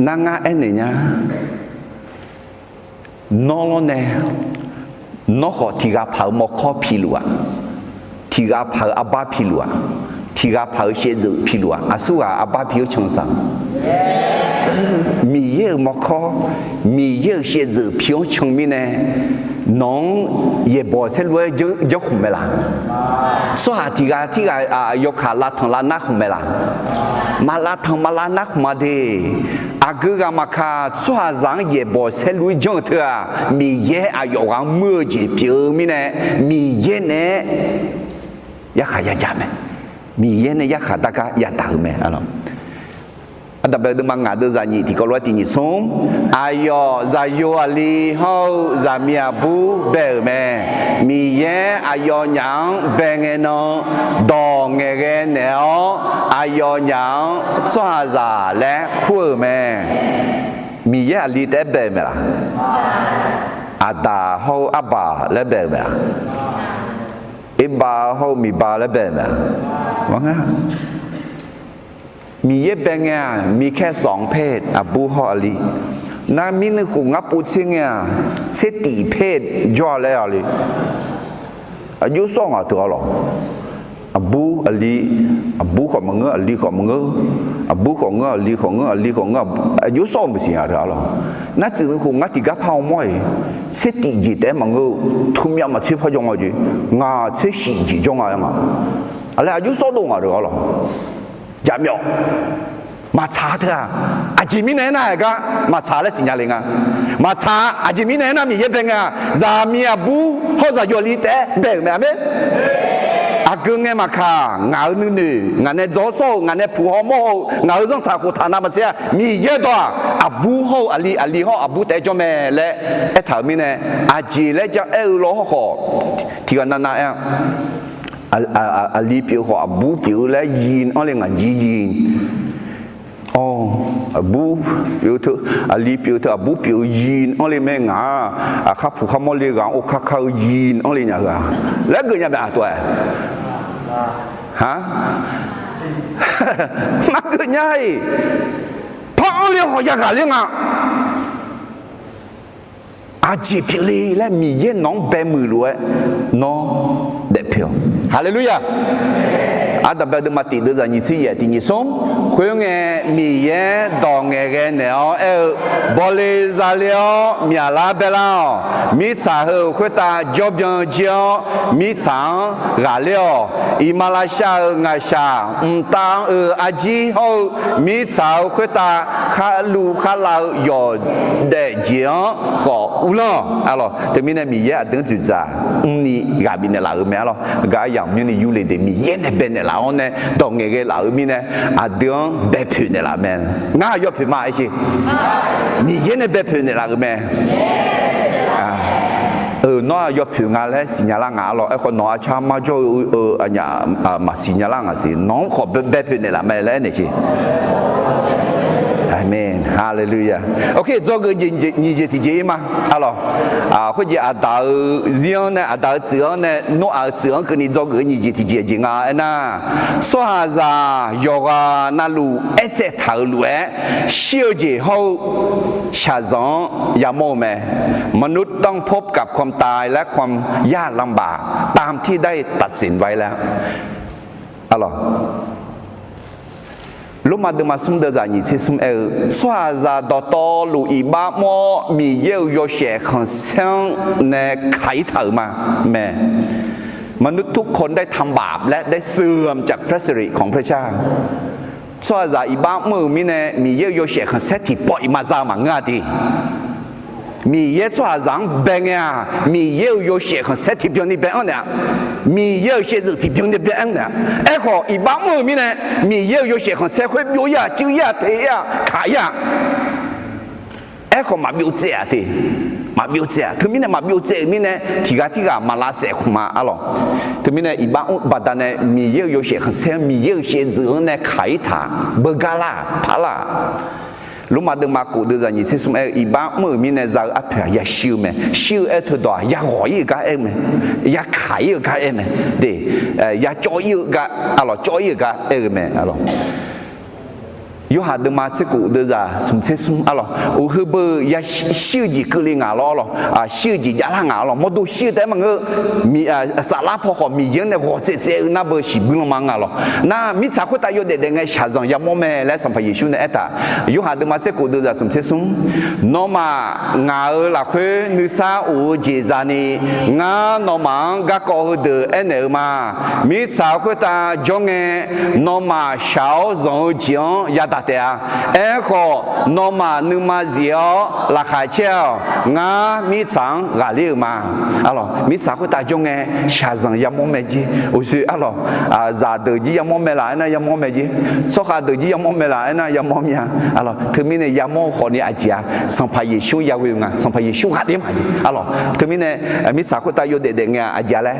Nar ngar aernaeq nya, nawr lawrnae, nawr khawf tiq ghaq paq-eu mawrkawr piluf-aq, tiq ghaq paq-eu arbar piluf-aq, tiq ghaq paq-eu shaevdzeuf piluf-aq, aqsurghaq arbar pi-anr can saq. Miqyaer-euq mawrkawr, Miqyaer-euq shaevdzeuf pi-anr can mirnae, nawq-anr yaeqbawq saerlu-aer janr khmq mae laq? Tsawrhaq tiq ghaq tirghaq yawkaq lavtanq lavnar khmq mae laq? Maq lavtanq maq lavnar khmq-a de. Aqgeu ghaq maqkaq, tsawrhaqzaq-anr yaeqbawq saerlu-aer janr-eu teu-aq, Miqyaer aqyawf ghaq-anr muir-eu jeq pyeuf-eu mirnae, Miqyaer naeq-aer yarkhaq yajaq mae. Miqyaer nae yarkhaq dargar yadaq-euq mae. Ardanq bae-eu deuvma ngaq deuv zaq nyiq tiqkawv lof-aer tiq nyiq smr, aqyawf zaqyo aqli hawr-eu zaqmiq aqbur bae-euq mae. Miqyaer aqyawfnyaf-anr bae ngae nan, dawq ngaeqghae naeq-awr aqyawfnyaf-anr tsawrhaqzaq laer kur-euq mae. Miqyaer aqli taef-aer bae-euq mae laq? Aqdaq hawr-eu arbaq laer bae-euq mae laq? Erbav hawr-eu miqbav laer bae-euq mae laq? Maqnga. Miqyaer bae ngae-aq, มีแค่สองเพศ aqbur hawr aqli. Nar mirnuiv khof ngar povtser ngae-aq, tser tif เพศ jawr-a laer-a le. Aqjox sawr ngaq teu-a lawq. Aqbur aqli, aqbur khawf maqngeur, aqli khawf maqngeur, aqbur khawf ngeur, aqli khawf ngeur, aqli khawf ngeur, aqjox sawr-eu maqsiq ngaq teu-a lawq. Nar tsuif nuiv khof ngar tiqgar par-awr mawr-iq, tser tif jeq taef-aer maqngeur, teu myav maqtser par jawr nga jeq, ngaq tser shif jeq jawr nga-aer nga. Aqlaer aqjox sawr dov ngaq teu-a lawq. Jaqmyawf maqtsaq teu-aq, aqjeq mirnae aer nar-aer gar maqtsaq laer siqnya le nga. Maqtsaq, aqjeq mirnae aer nar Miqyaer bae ngae-aq, zaqmiq aqbur hawr zaqyo aqli taef-aer bae-euq mae. Aqmeq. Aqgeu ngae maqkaq, ngaq-euq nuinoeq ngaq nae dzaw-awr sawr-euq, ngaq nae puq haw mawr haw-eu, ngaq-euq zanrtaq khoftaq navmaqtser-a, Miqyaer dawq-aq, aqbur hawr-eu aqli, aqli hawr-eu aqbur taef-aer jawr mae laer aertaq-euq mirnae, aqjeq laer ja aer-eu lawr hawrkhawf, tiqghaq navnav aer-a. Aqli pyeuf-eu khawf aqbur pyeuf-eu laer yi anr le ngaq jir yi. Awr, aqbur pyeuf-eu teu, aqli pyeuf-eu teu aqbur pyeuf-eu yi anr le mae ngaq-aq, aqkar puq kharmawr le ghaq-anr or kar kar-eu yi anr le nya-eu-a laer geuf nya mae-aq tov-aer. Ha, maqgeuf nya-iq. Par anr le khawf yaghaq ler nga. Aqjeq pyeufle laer Miqyaer nawq-anr baemuiq lof-aer nawr daefpoeq-awq. Haleluya! Ardanq bae deuvma tiq deuv zaq nyiq tser yaef tiq nyiq smr. Khoerngae, Miqyaer dawq ngaeqghae naeq-awr aer-eu, bawle zale-awr myaqlar baelar-awq. Mirtsaq heu-euq khoertav jawrbyan jir-awr, mirtsaq-anr ghaqler-awq. Iqmalavshav-euq ngaqshaq mqtav-anr-euq arjir hawr-eu mirtsaq-euq khoertav kharluv kharlav-eu yawqdaef jeq-anr khawf uvlanr-awq. Arlawq, teumirnae Miqyaer aqdui-anr dzoeqdzaq mrni ghaq bifnaeq laf-euq mae. Arlawq, gar aryamq myanrni yurle de, Miqyaer nae baenaeq laf-awr nae dawq ngaeqghae laf-euq mirnae, aqdui-anr baepoeq naeqlaf mae. Ngar aqyawf poeq ma aer sher. Miqyaer nae baepoeq naeqlaf-euq mae. Nawr-aq yawpoeq nga laer siqnya lar ngaq arlawq. Aerkhawf nawq-aq aqcawq-anr marjawr-eu aqnyaf maqsiq nya lar ngaq siq. Nawq-anr khawf bae poeq naeqlaf mae laer aernaeq siq. Aqmeq, haleluya. Oke, dzawgeuf nyiq jeq tiqjeq ir ma arlawq. Khoerjeq Aqdaq-euq zir-anr nae, Aqdaq-euq tsuif-anr nae Noraq-euq tsuif-anr keuvni dzawgeuf-eu nyiq jeq tiqjeq aqjeq nga aernar, tsawrhaqzaq yawqghaq navluf aertsaev taq-euq lof-aer shir-eu jeq hawr-eu shaqzanq-anr yamawr-eu mae. มนุษย์ต้องพบกับความตายและความยากลำบาก ตามที่ได้ตัดสินไว้แล้ว Lormav deuvma smr deuvzaq nyiq tser smr aer-eu, tsawrhaqzaq dawqtawvluf iqbax mr-awr Miqyaer-euq yawshaef khanqsaer-anr nae kaq-ir taq-euq ma mae. มนุษย์ทุกคนได้ทำบาป และได้เสื่อมจากพระสิริของพระเจ้า Tsawrhaqzaq iqbax mr-euq mirnae Miqyaer-euq yawshaef khanqsaer tiqpawf iqmaza maqngeur-a de. Miqyaer tsawrhaqzaq-anr bae ngae-aq, Miqyaer-euq yawshaef khanqsaer tiqbyan ni bae-anr naeq-a. Miqyaer-euq shaevdzeuf tiqbyan ni bae-anr naeq-a. Aerkhawf iqbax mr-euq mirnae Miqyaer-euq yawshaef khanqsaer khoer byov-ir-aq, cuiv-ir-aq, te-ir-aq, kaq-ir-aq. Aerkhawf maqbyov tsaev-aq te, maqbyov tsaev-aq. Teumirnae maqbyov tsaev-euq mirnae tiqghaq tirghaq maq lavsaef khmq ma arlawq. Teumirnae iqbax mr baqdanae Miqyaer-euq yawshaef khanqsaer-anr Miqyaer-euq shaevdzeuf-anr nae kaq-ir taq, beugar lar-aq, par lar-aq. Lormav deuvma kof deuvzaq nyiq tser smr aer-eu, iqbax mr-euq mirnae za-eu arpoeq-aq yashir-eu mae. Shir-eu aer-eu teu dawq-aq yaghawq-ir-eu gar aer-eu mae. Yakaq-ir-eu gar aer-eu mae. De, yacawv-ir-eu gar arlawq, cawv-ir-eu gar aer-eu mae arlawq. Yorhaq deuvma tser kof deuvzaq smq tser smr arlawq, uqheu beu-eu yashir-eu jeq keuvle ngaq lawr arlawq, shir-eu jeq javlar ngaq arlawq, mawrdo shir-eu taef-aer maqngeur, saflar paw khawf Miqyaer-anr nae ghawq tsaev tsaev-eu nar beu shiqbuir lanma nga lawq. Nar mirtsaq khoertav yawdaef daef ngae shaqzanq yamawr mae laer Sanqpaq Yeqsur nae aertaq. Yorhaq deuvma tser kof deuvzaq smq tser smr, nawmaf ngaq-euq lafkhoer nuisar of-eu jeq zani, ngar nawmaf-anr garkawv heudeuq aernaeq-eu ma. Mirtsaq khoertav jawr ngae, nawmaf shaq-awr zanq-eu jeq-anr yadaq taef-a. Aerkhawf, nawmaf nuima zif-awr laqkhaq caer-awq. Ngar mirtsaq-anr ghaqler-euq ma. Arlawq, mirtsaq khoertav jawr ngae, shaqzanq yamawr mae jer. Uqshoe arlawq, zaqdeuq jir yamawr mae laf aernar yamawr mae jer. Tsawrkhav deuq jir yamawr mae laf aernar yamawr mya. Arlawq, teumirnae yamawr-eu khawfni aqjeq-a, Sanqpaq Yeqsur yaghoe-eu nga. Sanqpaq Yeqsur ghaqler maqjeq. Arlawq, teumirnae mirtsaq khoertav yawdaef daef ngae-aq aqjeq-a laer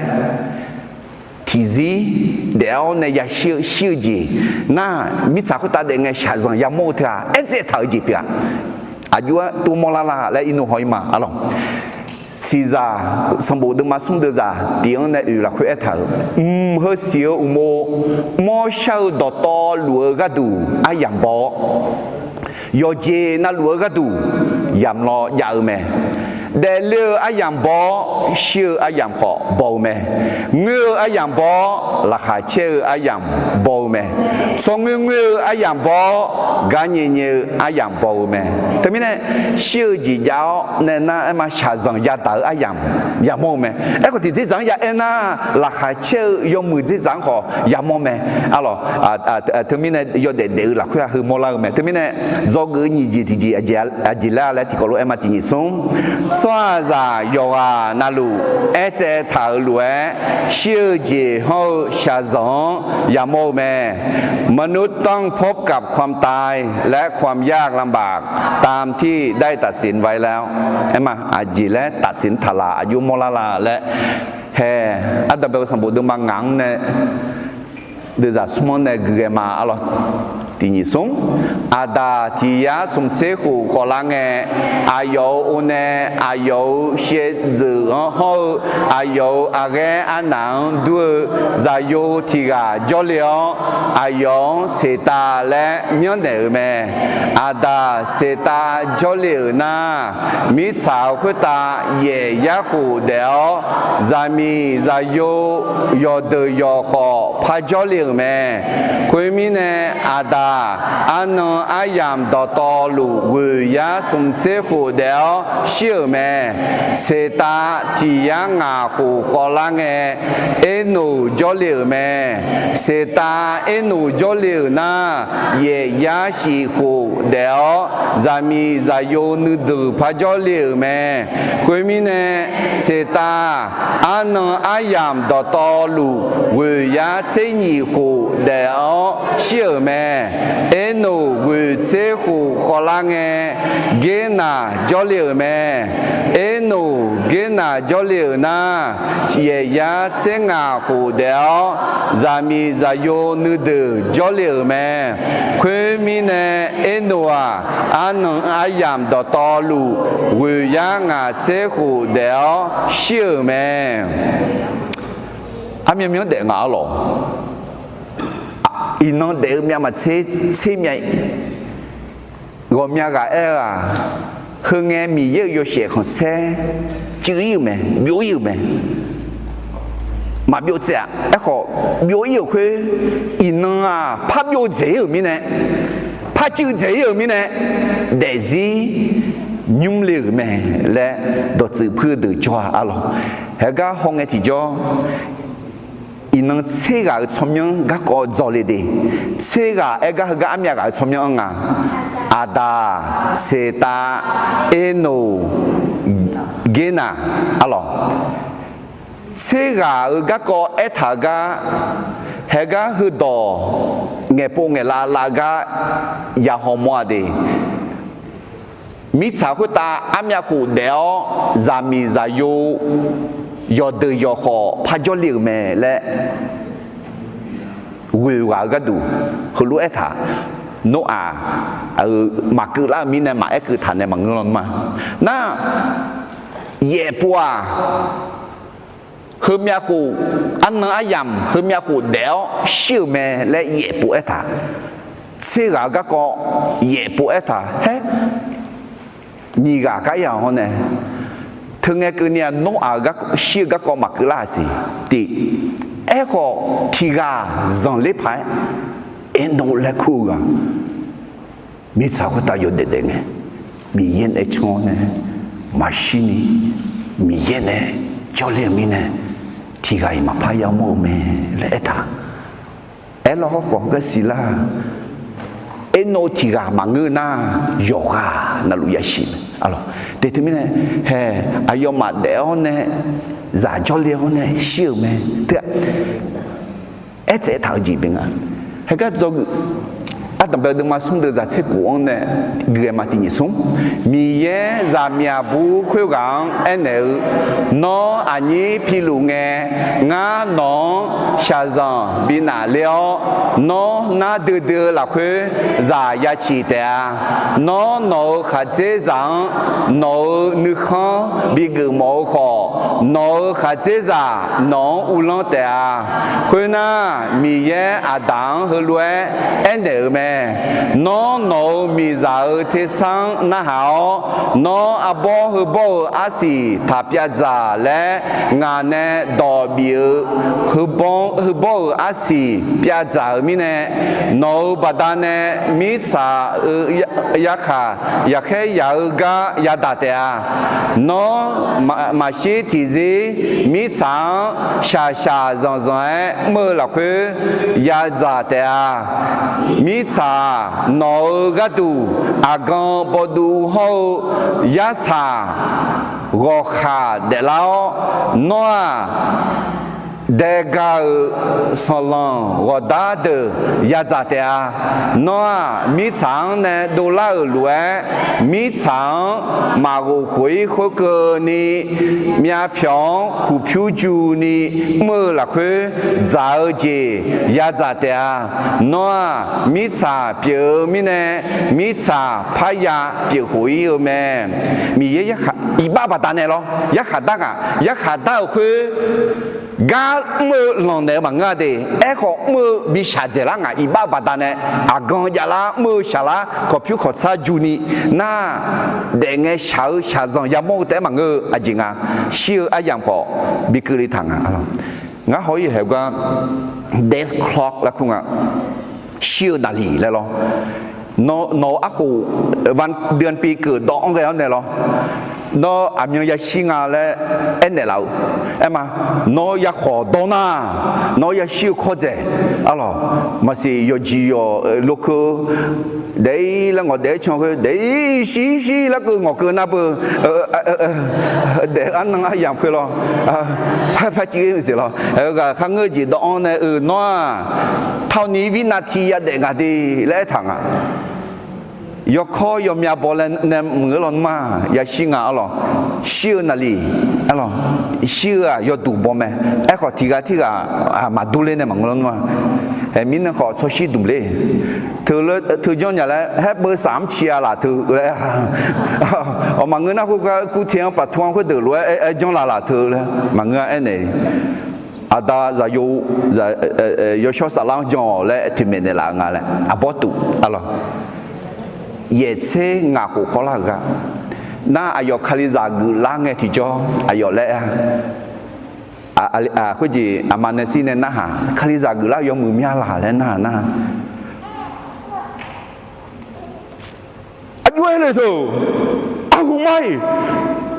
tiqzir daef-awr nae yashir-eu shir-eu jeq nar, mirtsaq khoertav daef ngae shaqzanq yamawr-eu teu-aq, aertsaev taq-eu jeq pyeuf-aq, aqjox-aer tov mawrlar la laer irnov haw-ir ma arlawq. Siqzaq sanqbof deuvma smr deuvzaq tiq-anr nae oeq lafkhoer aertaq-euq, mq heu siq-eu uqmov, mawrshar-eu dawqtawvluf-eu gharduq aryamq baw-awr, yawqjeq navluf-eu gharduq yamq law jav-eu mae. Daefle-eu aryamq baw-awr, shir-eu aryamq khawf baw-eu mae. Ngoer-eu aryamq baw-awr, laqkhaq caer-eu aryamq baw-eu mae. Tsawrngoer ngoer-eu aryamq baw-awr, gar nyae nyae-eu aryamq baw-eu mae. Teumirnae shir-eu jeq jav-awr nae nar aerma shaqzanq yadaq-eu aryamq yamawr-eu mae. Aerkhawf tiqdzerdzaq-anr ya aernar, laqkhaq caer-eu yawmuiq dzerdzaq-anr khawf yamawr mae. Arlawq, teumirnae yawdaef daef-eu lafkhoer-aq heu mawrlar-eu mae. Teumirnae dzawgeuf-eu nyiq jeq tiqjeq aqjeq laer-a laer tiqkawv lof-aer ma tiqnyiq smr. Tsawrhaqzaq yawqghaq navluf aertsaev taq-euq lof-aer shir-eu jeq hawr-eu shaqzanq-anr yamawr-eu mae. มนุษย์ต้องพบกับความตายและความยากลำบาก ตามที่ได้ตัดสินไว้แล้ว Aerma aqjeq laer taqsiq taq laf aqjox mawrlar la laer hae. Ardanqbae-eu sanqbof deuvma ngaq-anr nae deuvzaq smr-anr nae gui ghae ma arlawq. Tiqnyiq smr, Aqdaq tiq yar smq tser khof khawf lar ngae, aqyawf-euq or nae aqyawf-euq shaevdzeuf-anr hawr-eu aqyawf-euq aqghaer arnaq-anr dur-eu zaqyo tiq ghaq jawrle-awr, aqyawf-anr Seqtav laer myanrnaeq-euq mae. Aqdaq Seqtav jawrle-euq nar, mirtsaq khoertav yaef yar khof daef-awr, zaqmiq zaqyo yawqdeuq yawq khawf par jawrle-euq mae. Khoermirnae, Aqdaq arnan aryamq dawqtawvluf ghoeq yar smq tser khof daef-awr shir-euq mae. Seqtav tiq yar ngaq khof khawf lar ngae, Ernoq jawrle-euq mae. Seqtav Ernoq jawrle-euq nar, yaef yar shif khof daef-awr, zaqmiq zaqyo nuideuq par jawrle-euq mae. Khoermirnae, Seqtav arnan aryamq dawqtawvluf ghoeq yar tser nyiq khof daef-awr shir-euq mae. Ernoq ghoeq tser khof khawvlar ngae, Gernar jawrle-euq mae. Ernoq Gernar jawrle-euq nar, yaeqyar tser ngaq khof daef-awr, zaqmiq zaqyo nuideuq jawrle-euq mae. Khoermirnae, Ernoq-aq, arnan aryamq dawqtawvluf ghoeq yar ngaq tser khof daef-awr shir-euq mae. Armyan myanr daef nga arlawq. Iqnan daef-eu myavmaqtser tser myav ghawqmya ghaq aer-eu-aq, heungae Miqyaer-euq yawshaef khanqsaer cuiv ir-euq mae, byov ir-euq mae. Maqbyov tsaev-aq, aerkhawf byov ir-euq khoer, iqnan-aq par byov dzaeq ir-euq mirnae, par cuiv dzaeq ir-euq mirnae, daefzir nymr le-euq mae laer dawqtsuif puir-eu deuq jawr-a arlawq. Haegar hawngae tiqjawr, iqnan tser ghaq-euq tsawrmyanr garkawv dzawle de. Tser ghaq aer gar heugar armyav ghaq-euq tsawrmyanr-anr nga. Aqdaq, Seqtav, Ernoq, Gernar arlawq. Tser ghaq-euq garkawv aertaq-eu gar, haegar heudawq ngaeqpov ngaeqlav lav-eu gar ya hawmawr-a de. Mirtsaq khoertav armyav khof daef-awr, zaqmiq zaqyo yawqdeuq yawqkhawf par jawrle-euq mae laer ghoeq ghaq-eu gharduq heulof aertaq. Noraq-euq maqkeuv lar-euq mirnae maqaer keuv taq nae maqngeur lawnmr-a. Nar, yaefpov-aq, heumyav khof, arnan aryamq heumyav khof daef-awr shir-euq mae laer yaefpov aertaq. Tser ghaq-eu garkawv yaefpov aertaq. Haer, nyiq ghaq gar ya hawr nae, teungae keuvni-aq, Noraq-eu shir-eu garkawv maqkeuv lar-aq siq. Tiq, aerkhawf tiq ghaq zanqler paq-aer, Ernoq laer kur-eu ghaq mirtsaq khoertav yawdaef daef ngae, Miqyaer nae can-awr nae maqshirni, Miqyaer nae jawrle-euq mirnae, tiq ghaq-iq maqpar yamawr-eu mae laer aertaq. Aerlawr hawrkhawf gar siqlar-aq, Ernoq tiq ghaq maqngeur nar, yawqghaq navluf yashir mae. Te teumirnae, haeq, aqyawfmaf daef-awr nae, zaq jawrle-awr nae shir-euq mae. Teu-aq, aertsaev taq-eu jeq pyeuf nga. Haegar dzawgeuf, ardanqbae-eu deuvma smr deuq zaq tser kof-anr nae gui-aer ma tiq nyiq smr. Miqyaer zaqmiq aqbur khoerghaq-anr aernaeq-eu, Nawr aqnyir piluf ngae, ngar nawq-anr shaqzanq bi nafler-awr, nawr nar duidui-eu lafkhoer zaq ya ciq taef-a. Nawr nawq-euq khaqdzerzaq-anr nawq-euq nuikhanr bigeuf mawf-eu khawf, nawq-euq khaqdzerzaq nawq-anr uvlanr taef-a. Khoernar, Miqyaer Aqdaq-anr heulof-aer aernaeq-euq mae. Nawr nawq-euq miqzaq-euq tersar-anr narhaq-awr, nawr arbawr heubawr-euq arsiq taq pyavdzaq laer ngaq nae dawq bif-eu heubawr-euq arsiq pyavdzaq-euq mirnae, nawq-euq baqdanae mirtsaq-euq yarkhaq yaqkhaer yaq-eu gar yadaq taef-a. Nawr maqshir tiqzir mirtsaq-anr shaqshaq zanqzanq-aer mr-eu lafkhoer yadzaq taef-a. Mirtsaq-aq, nawq-euq gharduq aqgan bawduv hawr-eu yarsaq ghawqkhaq daeflar-awr, nawr-aq, daega-euq sanqlanq ghawqdar deuq yadzaq taef-a. Nawr-aq, mirtsaq-anr nae dovlar-euq lof-aer, mirtsaq-anr maqghof khof-ir khoerkeuvni, myavpyawq-anr kuqpyur juni mr-eu lafkhoer dzaq-eu jeq yadzaq taef-a. Nawr-aq, mirtsaq pyeuf-eu mirnae, mirtsaq parya pyeuf khof-ir-eu mae. Miqyaer iqbax baqdanae lawr, yarkhaq dar ngaq, yarkhaq dar-euq khoer gar mr-eu lanqnaeq-eu maqngeur-a de. Aerkhawf mr-eu bi shaqdzaeq lar ngaq, iqbax baqdanae aqgan javlar mr-eu shaqlar kawqpyur kawqtsar juni nar, daefngae shaq-eu shaqzanq yamawr-eu taef-aer maqngeur-eu aqjeq nga. Shir-eu aryamq khawf bi keuvle taq nga. Ngar haw-ir haeq gar death clock laer kur nga. Shir-eu naqliq laer lawr. Nawq-euq arkhof วันเดือนปีเกิด dawv-anr ghae-awr naeq lawr. Nawr aqmyan yashir nga laer aernaeq laf-eu. Aerma, nawr yakhawq dawr nar, nawr yashir-eu kawrdzaeq. Arlawq, maqsiq yawqjeq yawq lokeu daef-ir laer ngawq daef-aer can khoer daef-ir shir shir larkeuv ngawqkeuv nar beu, daef-eu arnan aryamq khoer lawr, par par civ-ir mqsiq lawr. Ghaq kharngeur jeq dawv-anr nae-eu nawr-aq, เท่านี้วินาที yadaef nga de laer aertaq nga. Yawkawr yawmyav baw laer nae maqngeur lawnmr-aq, yashir nga arlawq. Shir-eu naqliq arlawq, shir-eu-aq yawduq baw mae. Aerkhawf tiqghaq tirghaq maqdurler nae maqngeur lawnmr-aq, ae, mirnan khawf tsawrshir duq le. Teu janr nya laer haer beu saf-anr ci-a laf teu laer, awq, maqngeur nar khoergar kur te-anr paqtu-anr khoerdeuq lof-aer aer janr laf laf teu laer maqngeur-a aernaeq. Aqda zaqyo, yawshawr saflar-anr jan-awq laer toeqmaeq naeqlaf-eu nga laer arbawr tuf arlawq. Yaeq tser ngaq khof khawrlar-euq gar nar, aqyawf Kalizaq geuflar ngae tiqjawr aqyawf laer-a. Khoerjeq aqma nae shir nae narhaq, Kalizaq geuflar yawmuiq mya laq laer narhaq nar, aqjox-aer le teu, arhu mar-iq,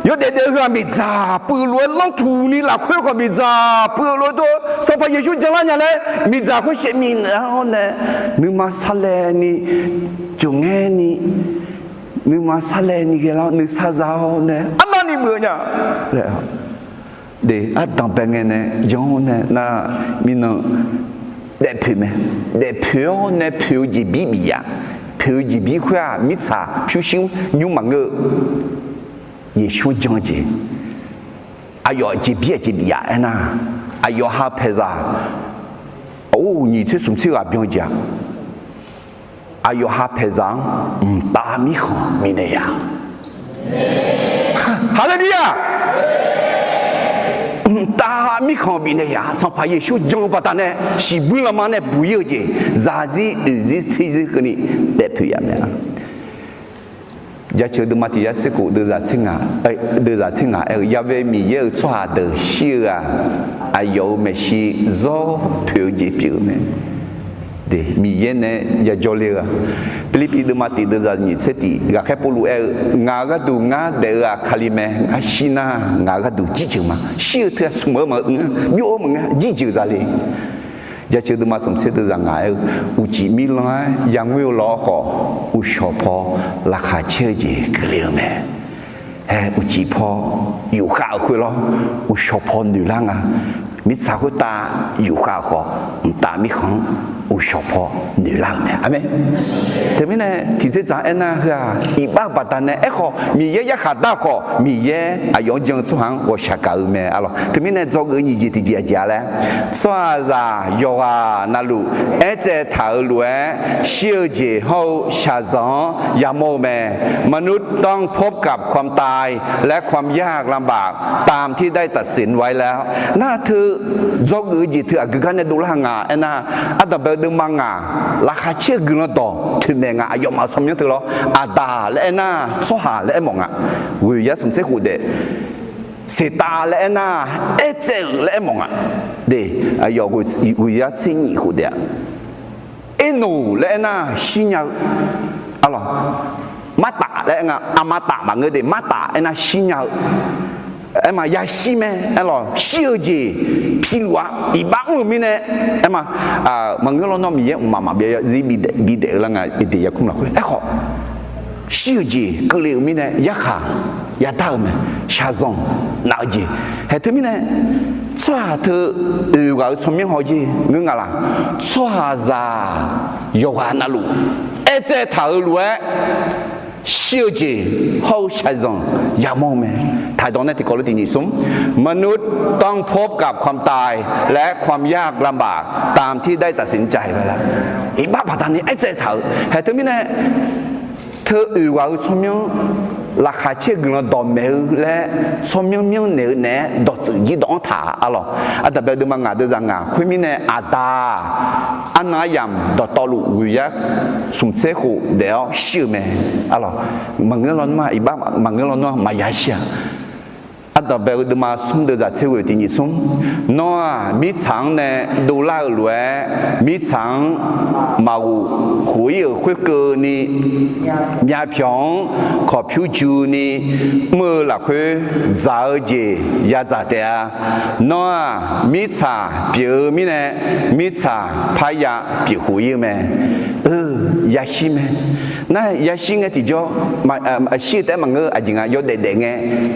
yawdaef daef-eu heu-aq miqdzaq puiv lof-aer lanrtuq ni lafkhoer khawf miqdzaq puiv lof-aer dov-eu Sanqpaq Yeqsur janlar nya laer miqdzaq khoer shaev minaeq-awr nae, nuima sarlaev ni, jawqngaer ni, nuima sarlaev ni ghae lar-awr nuisar za-awr nae arnavni muiq-eu nya laer, ardanqbae ngae nae jan-awr nae nar, mirnan daefpoeq mae. Daefpoeq-awr nae poeq-eu jeqbir bif ya. Poeq-eu jeqbir khoer-aq mirtsaq pyurshuir nymr maqngeur-eu, Yeqsur-anr jan-eu jeq. Aqyawf jeqbir-aq jeqbif ya aernar, aqyawf ha paeqzaq, or, nyiq tser smq tser ghaq byan-eu jeq-aq, aqyawf ha paeqzaq-anr mqtav mirkhanq bifnaeq ya. Haleluya! Mqtav mirkhanq bifnaeq ya. Sanqpaq Yeqsur jan-eu baqdanae shiqbuir lanma nae buq-ir-eu jeq, zarzir oeqzir tserzir keuvni daefpoeq ya mae. Jaceuq deuvma tiq yar tser khof deuvzaq tser ngaq, deuvzaq tser ngaq aer-eu, Ya'we Miqyaer-euq tsawrhaq deuq shir-eu-aq, aqyawf-euq maeqshi zawr poeq-eu jeq pyeuf-eu mae. Miqyaer nae yajawr ler-eu-aq, Pirlirpiv deuvma tiq deuvzaq nyiq tser tiq ghaqkhaer Pawrluv aer-eu, Ngaq-euq gharduq ngar daef-eu-aq Kali mae. Ngar shir nar ngaq-euq gharduq jirjeuq ma. Shir-eu teu-aq smq-eu maqngeur, byov-eu maqngeur, jirjeuq za le. Jaceuq deuvma smq tser deuvzaq ngaq aer-eu, Uqcif mirlanr-aer yangoer-eu lawr khawf, uqshawq paw laqkhaq caer-eu jeq keuvle-eu mae. Aer, uqcif paw yufkhav-euq khoer lawr, uqshawq paw noeqlar nga. Mirtsaq khoertav yufkhav-euq khawf, mqtav mirkhanq-anr uqshawq paw noeqlar-euq mae. Aqmeq. Teumirnae tiqtser dzaq-anr aernar, heu-aq iqbax-eu baqdanae aerkhawf, Miqyaer yarkhaq dar-eu khawf, Miqyaer aqyawf-anr jan-eu tsawrhaq-anr ghawqshaq gaq-eu mae arlawq. Teumirnae dzawgeuf-eu nyiq jeq tiqjeq aqjeq-a laer, tsawrhaqzaq yawqghaq navluf aertsaev taq-euq lof-aer, shir-eu jeq hawr-eu shaqzanq-anr yamawr-eu mae. มนุษย์ต้องพบกับความตาย และความยากลำบากตามที่ได้ตัดสินไว้แล้ว Nar teu dzawgeuf-eu jeq teu aqgeu gar nae dovlar nga aernar, ardanqbae-eu deuvma ngaq, laqkhaq caer-eu guiqlanq dawq toeqmaeq nga, aqyawfmaf-euq tsawrmyanr teu lawr, Aqdaq laer aernar, tsawrhaq laer aermawf nga. Ghoeqyar smq tser khof daef, Seqtav laer aernar, aertsaev-euq laer aermawf nga. De, aqyawf ghoeqyar tser nyiq khof daef-a. Ernoq laer aernar, shirnya-eu arlawq. Martaf laer aer nga, aqma taf maqngeur de, martaf aernar shirnya-eu. Aerma yashir mae arlawq, shir-eu jeq piluf-a iqbax mr-euq mirnae, aerma, maqngeur lawnmr Miqyaer mqmaq maqbyav zarzir bidaef-eu lar nga, Eqdeq yarkmr lafkhoer aerkhawf, shir-eu jeq keuvle-euq mirnae yarkhaq yadar-eu mae, shaqzanq naf-eu jeq. Haeq teumirnae tsawrhaq teu oeq ghaq-eu tsawrmyanr haw jer ngeur nga laq? Tsawrhaqzaq yawqghaq navluf aertsaev taq-euq lof-aer shir-eu jeq hawr-eu shaqzanq yamawr-eu mae. Taqdawq nae tiqkawv lof tiq nyiq smr, มนุษย์ต้องพบกับความตาย และความยากลำบาก ตามที่ได้ตัดสินใจไว้แล้ว Iqbax baqdanae aertsaev taq-euq haeq teumirnae teu oeq ghaq-eu tsawrmyanr laqkhaq caer-eu guiqlanq dawqmaeq-eu laer tsawrmyanr myanrnaeq-eu naeq-aer dawqtsuif jir dawq-anr taq arlawq. Ardanqbae deuvma ngaq deuvzaq ngaq khoermirnae Aqda arnan aryamq dawqtawvluf ghoeqyar smq tser khof daef-awr shir-eu mae arlawq. Maqngeur lawnmr-aq iqbax maqngeur lawnmr-aq maqya shir-a. Ardanqbae-eu deuvma smr deuvzaq tser ghoeq tiq nyiq smr, Nawr-aq mirtsaq-anr nae dovlar-euq lof-aer mirtsaq-anr maqghof khof-ir-euq khoerkeuvni myavpyawq-anr kawqpyur juni mr-eu lafkhoer dzaq-eu jeq yadzaq taef-a. Nawr-aq mirtsaq pyeuf-eu mirnae mirtsaq parya pyeuf khof-ir-eu mae. Yashir mae. Nar yashir ngae tiqjawr, shir-eu taef-aer maqngeur, aqjeq nga yawdaef daef ngae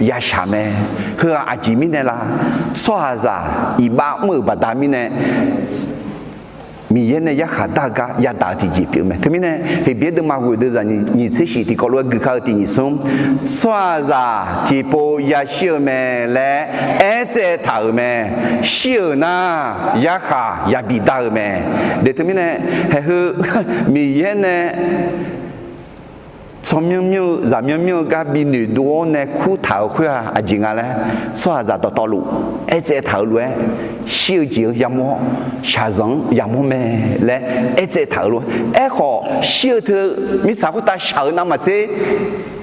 yashaq mae. Heu-aq aqjeq mirnae la? Tsawrhaqzaq iqbax mr-euq baqda mirnae Miqyaer nae yarkhaq dar-eu gar yadaq-eu tiqjeq pyeuf-eu mae. Teumirnae, Heqbyaer deuvma ghoeq deuvzaq nyiq tser shif tiqkawv lof-aer guikar-eu tiq nyiq smr, tsawrhaqzaq tiqpov yashir-eu mae laer aertsaev taq-euq mae. Shir-euq nar, yarkhaq yabi dar-eu mae. De teumirnae, haeqheu Miqyaer nae tsawrmyanr myanr-eu zaqmyanr myanr-eu gar bi noeqdov-awr nae kurtaq-euq khoer-aq, aqjeq nga laer, tsawrhaqzaq dawqtawvluf aertsaev taq-euq lof-aer, shir-eu jeq-anr yamawr-awr, shaqzanq-anr yamawr mae laer aertsaev taq-euq lof-aer, aerkhawf shir-eu teu mirtsaq khoertav shaq-eu navmaqtser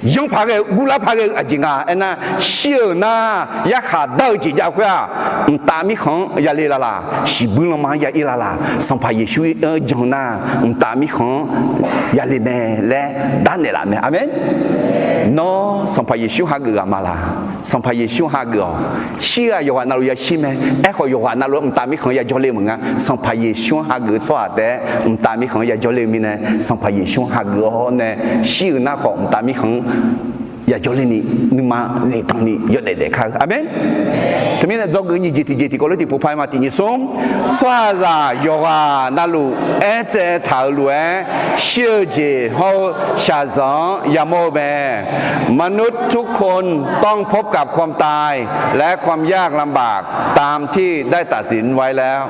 yanr paq ghae-eu guvlar paq ghae-eu aqjeq nga. Aernar, shir-euq nar, yarkhaq dar-eu jeq jav-eu khoer-aq, mqtav mirkhanq-anr yale laf laq, shiqbuir lanma-anr ya ir laf laq, Sanqpaq Yeqsur-anr jan nar, mqtav mirkhanq-anr yale mae laer darnaeq laf mae. Aqmeq. Nawr Sanqpaq Yeqsur hageuf ghaq ma laq? Sanqpaq Yeqsur hageuf-awq. Shir-aq yawqghaq navluf yashir mae. Aerkhawf yawqghaq navluf-aer mqtav mirkhanq-anr yajawr le-eu maqnga. Sanqpaq Yeqsur-anr hageuf-eu tsawrhaq taef-aer mqtav mirkhanq-anr yajawr le-eu mirnae, Sanqpaq Yeqsur hageuf-awr nae shir-euq nar khawf mqtav mirkhanq-anr yajawr le ni, nuima zifdan ni yawdaef daef kar-eu. Aqmeq. Teumirnae dzawgeuf nyiq jeq tiqjeq tiqkawv lof tiqpov paq-aer ma tiq nyiq smr, tsawrhaqzaq yawqghaq navluf aertsaev taq-euq lof-aer shir-eu jeq hawr-eu shaqzanq-anr yamawr-eu mae. มนุษย์ทุกคนต้องพบกับความตาย และความยากลำบาก ตามที่ได้ตัดสินไว้แล้ว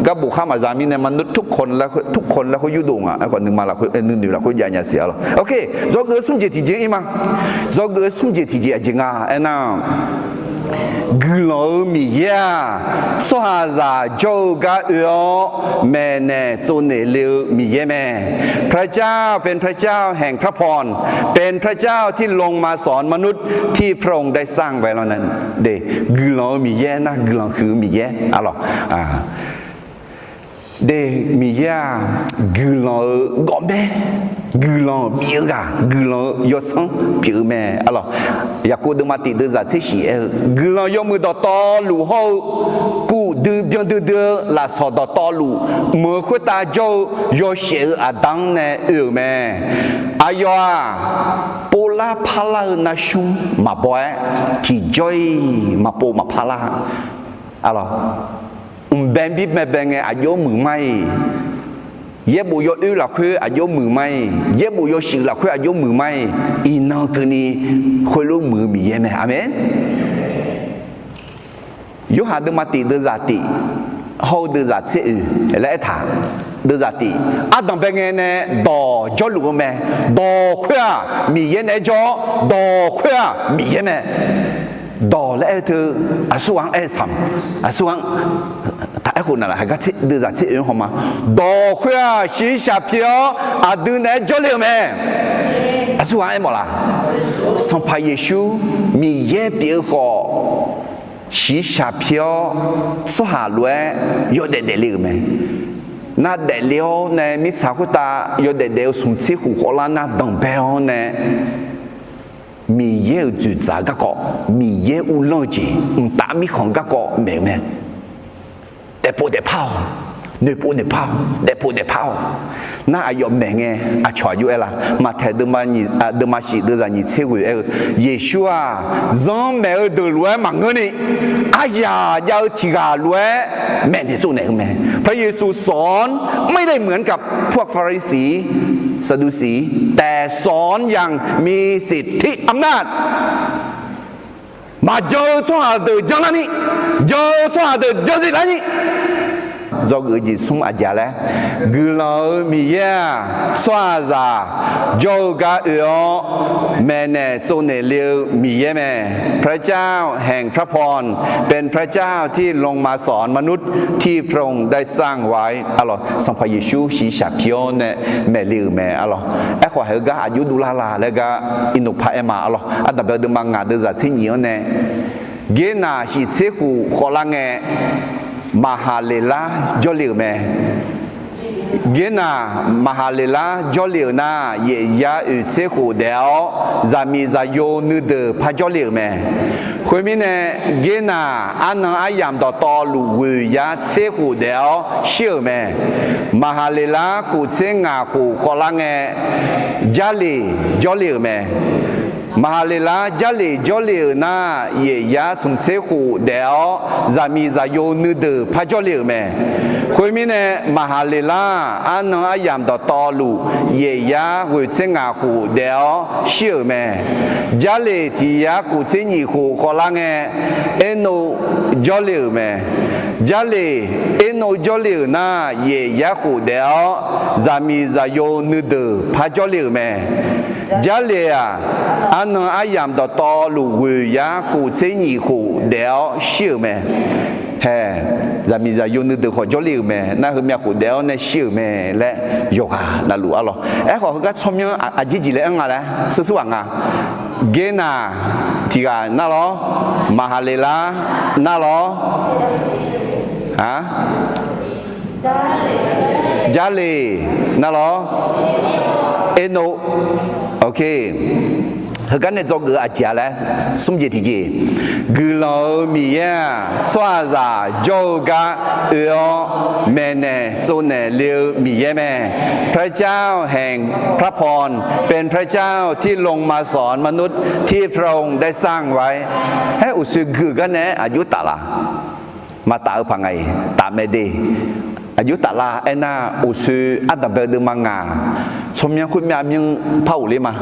Garbof khar maqza mirnae มนุษย์ทุกคน laer khoer yurdov nga. Aerkhawf nuima lafkhoer nuinoeq lafkhoer jav nya siq-a lawq. Ok, dzawgeuf-eu smr jeq tiqjeq ir ma. Dzawgeuf-eu smr jeq tiqjeq aqjeq nga aernar, guiqlanq-eu Miqyaer-aq, tsawrhaqzaq jawr-eu gar oe-awr maeqnaeq tsovnaeq le-eu Miqyaer mae. พระเจ้าเป็นพระเจ้าแห่งพระพร เป็นพระเจ้าที่ลงมาสอนมนุษย์ที่พระองค์ได้สร้างไว้แล้วนั้น Guiqlanq-eu Miqyaer nar, guiqlanq huiq-eu Miqyaer-a lawq. De, Miqyaer-aq, guiqlanq-eu gawqmaer, guiqlanq bif-eu ghaq, guiqlanq-eu yawsanr pyeuf-eu mae-a lawq. Yaqkov deuvma tiq deuvzaq tser shif aer-eu, guiqlanq yawmuiq dawqtawvluf hawr-eu, kuf dui byan duidui-eu lafsawq dawqtawvluf mq-euq khoertav jawr-eu yawshaef-eu aqda-anr nae oe-euq mae. Aqyawf-aq, povlar parlar-eu narsmr maqbaw-aer, tiqjawr-iq maqpov maqpar lar-a lawq. Mqbae bir baebae ngae aqjox-aer muiq mar-iq, yaerbof yawoer lafkhoer aqjox-aer muiq mar-iq, yaerbof yawshuif lafkhoer aqjox-aer muiq mar-iq, iqnan keuvni khoerlof muiq-eu Miqyaer mae. Aqmeq. Yorhaq deuvma tiq deuvzaq tiq hawr-eu deuvzaq tser oeq laer aertaq. Deuvzaq tiq, ardanq bae ngae nae dawq jawrluf-eu mae. Dawq khoer-aq Miqyaer naeq-aer jawr-awr, dawq khoer-aq Miqyaer mae. Dawq laer aer-eu teu, aqsurghaq-anr aer-eu tsaq, aqsurghaq-anr taq aerkhof naq laf, haiq gar deuvzaq tser oeq-anr haw ma. Dawq khoer-aq shiqshaq pyeuf-awr aqdui naeq-aer jawrle-euq mae. Aqsurghaq-anr aermawf laf, Sanqpaq Yeqsur Miqyaer pyeuf-eu khawf, shiqshaq pyeuf-awr tsawrhaq lof-aer yawdaef daefle-euq mae. Nar daefle-awr nae mirtsaq khoertav yawdaef daef-eu smq tser khof khawvlar nar danqbae-awr nae Miqyaer-euq dzoeqdzaq garkawv, Miqyaer uvlanr-eu jeq, mqtav mirkhanq garkawv maeq-eu mae. Daefpov daefpar-awq, noeqpov noeqpar-awq, daefpov daefpar-awq. Nar aqyawf maeq ngae aqcawq aqjox aer la? Maqtaeq deuvma shif deuvzaq nyiq tser ghoeq aer-eu, Yeqsur-aq, zanrmaeq-eu deuq lof-aer maqngeurni, aryaq jav-eu tiq ghaq lof-aer maeqnaeq tsovnaeq-eu mae. พระเยซูสอนไม่ได้เหมือนกับพวกฟาริสี สะดูสี แต่สอนอย่างมีสิทธิอำนาจ Maqjan-eu tsawrhaq deuq janlarni, jan-eu tsawrhaq deuq janzif larni. Dzawgeuf jeq smr aqjeq laer, guiqlanq-eu Miqyaer-aq, tsawrhaqzaq jawr-eu gar oe-awr maeqnaeq tsovnaeq le-eu Miqyaer mae. พระเจ้าแห่งพระพร เป็นพระเจ้าที่ลงมาสอนมนุษย์ที่พระองค์ได้สร้างไว้ Sanqpaq Yeqsur shiqshaq pyeuf-awr nae maeqle-euq mae-a lawq. Aerkhawf haiq-eu gar aqjox dovlar la laer gar iqnoeq paq-aer ma-a lawq. Ardanqbae deuvma ngaq deuvzaq tser nyiq-anr nae, Gernar shiq tser khof khawvlar ngae, Maqhaqleqlar jawrle-euq mae. Gernar Maqhaqleqlar jawrle-euq nar, yaefyar oeq tser khof daef-awr zaqmiq zaqyo nuideuq par jawrle-euq mae. Khoermirnae, Gernar arnan aryamq dawqtawvluf ghoeq yar tser khof daef-awr shir-euq mae. Maqhaqleqlar kof tser ngaq khof khawvlar ngae, Jarleq jawrle-euq mae. Maqhaqleqlar Jarlif jawrle-euq nar, yaeq yar smq tser khof daef-awr, zaqmiq zaqyo nuideuq par jawrle-euq mae. Khoermirnae, Maqhaqleqlar-aq, arnan aryamq dawqtawvluf, yaeq yar ghoeq tser ngaq khof daef-awr shir-euq mae. Jarlif tiq yar kof tser nyif khof khawvlar ngae, Ernov jawrle-euq mae. Jarlif Ernov jawrle-euq nar, yaeq yar khof daef-awr, zaqmiq zaqyo nuideuq par jawrle-euq mae. Jarlif-aq, arnan aryamq dawqtawvluf ghoeq yar kof tser nyif khof daef-awr shir-euq mae. Hae, zaqmiq zaqyo nuideuq khawf jawrle-euq mae. Nar heumyav khof daef-awr nae shir-euq mae laer yawqghaq navluf arlawq. Aerkhawf, heugar tsawrmyanr aqjeq jeq laer anr nga laer, sursur ghaq nga. Gernaq tiq ghaq nar lawr, Maqhaqleqlar nar lawr, a, Jarlif nar lawr, Ernov. Ok. Heugar nae dzawgeuf-eu aqjeq-a laer, smr jeq tiqjeq, guiqlanq-euq Miqyaer-aq, tsawrhaqzaq jawr-eu gar oe-awr maeqnaeq tsovnaeq le-eu Miqyaer mae. พระเจ้าแห่งพระพร เป็นพระเจ้าที่ลงมาสอนมนุษย์ที่พระองค์ได้สร้างไว้ Aer, uqshoe gui-eu gar nae aqjox taf la? Maqtaf-eu paq nga-iq taf mae de. Aqjox taf la aernar, uqshoe ardanqbae-eu deuvma ngaq, tsawrmyanr khoermyav myanr par ghofler ma.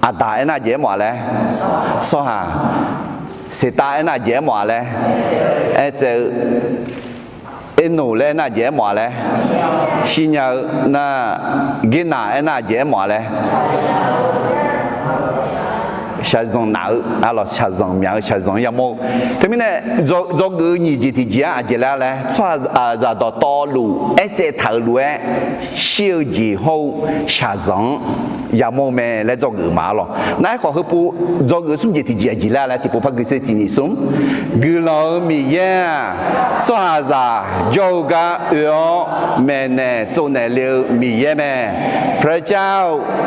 Aqdaq aernar aqjeq aermawf-a laer, tsawrhaq, Seqtav aernar aqjeq aermawf-a laer, aertsaev-eu, Ernov laer aernar aqjeq aermawf-a laer, shirnya-eu nar, Gernaq aernar aqjeq aermawf-a laer, shaqzanq naf-eu, arlawq, shaqzanq myaq-eu shaqzanq-anr yamawr-eu. Teumirnae, dzawgeuf-eu nyiq jeq tiqjeq-aq aqjeq laer laer, tsawrhaqzaq dawqtawvluf aertsaev taq-euq lof-aer shir-eu jeq hawr-eu shaqzanq-anr yamawr-eu mae laer dzawgeuf-eu ma arlawq. Nar aerkhawf, heupov dzawgeuf-eu smr jeq tiqjeq aqjeq laer laer tiqpov par gui ser tiq nyiq smr. Guiqlanq-euq Miqyaer-aq, tsawrhaqzaq jawr-eu gar oe-awr maeqnaeq tsovnaeq le-eu Miqyaer mae. พระเจ้า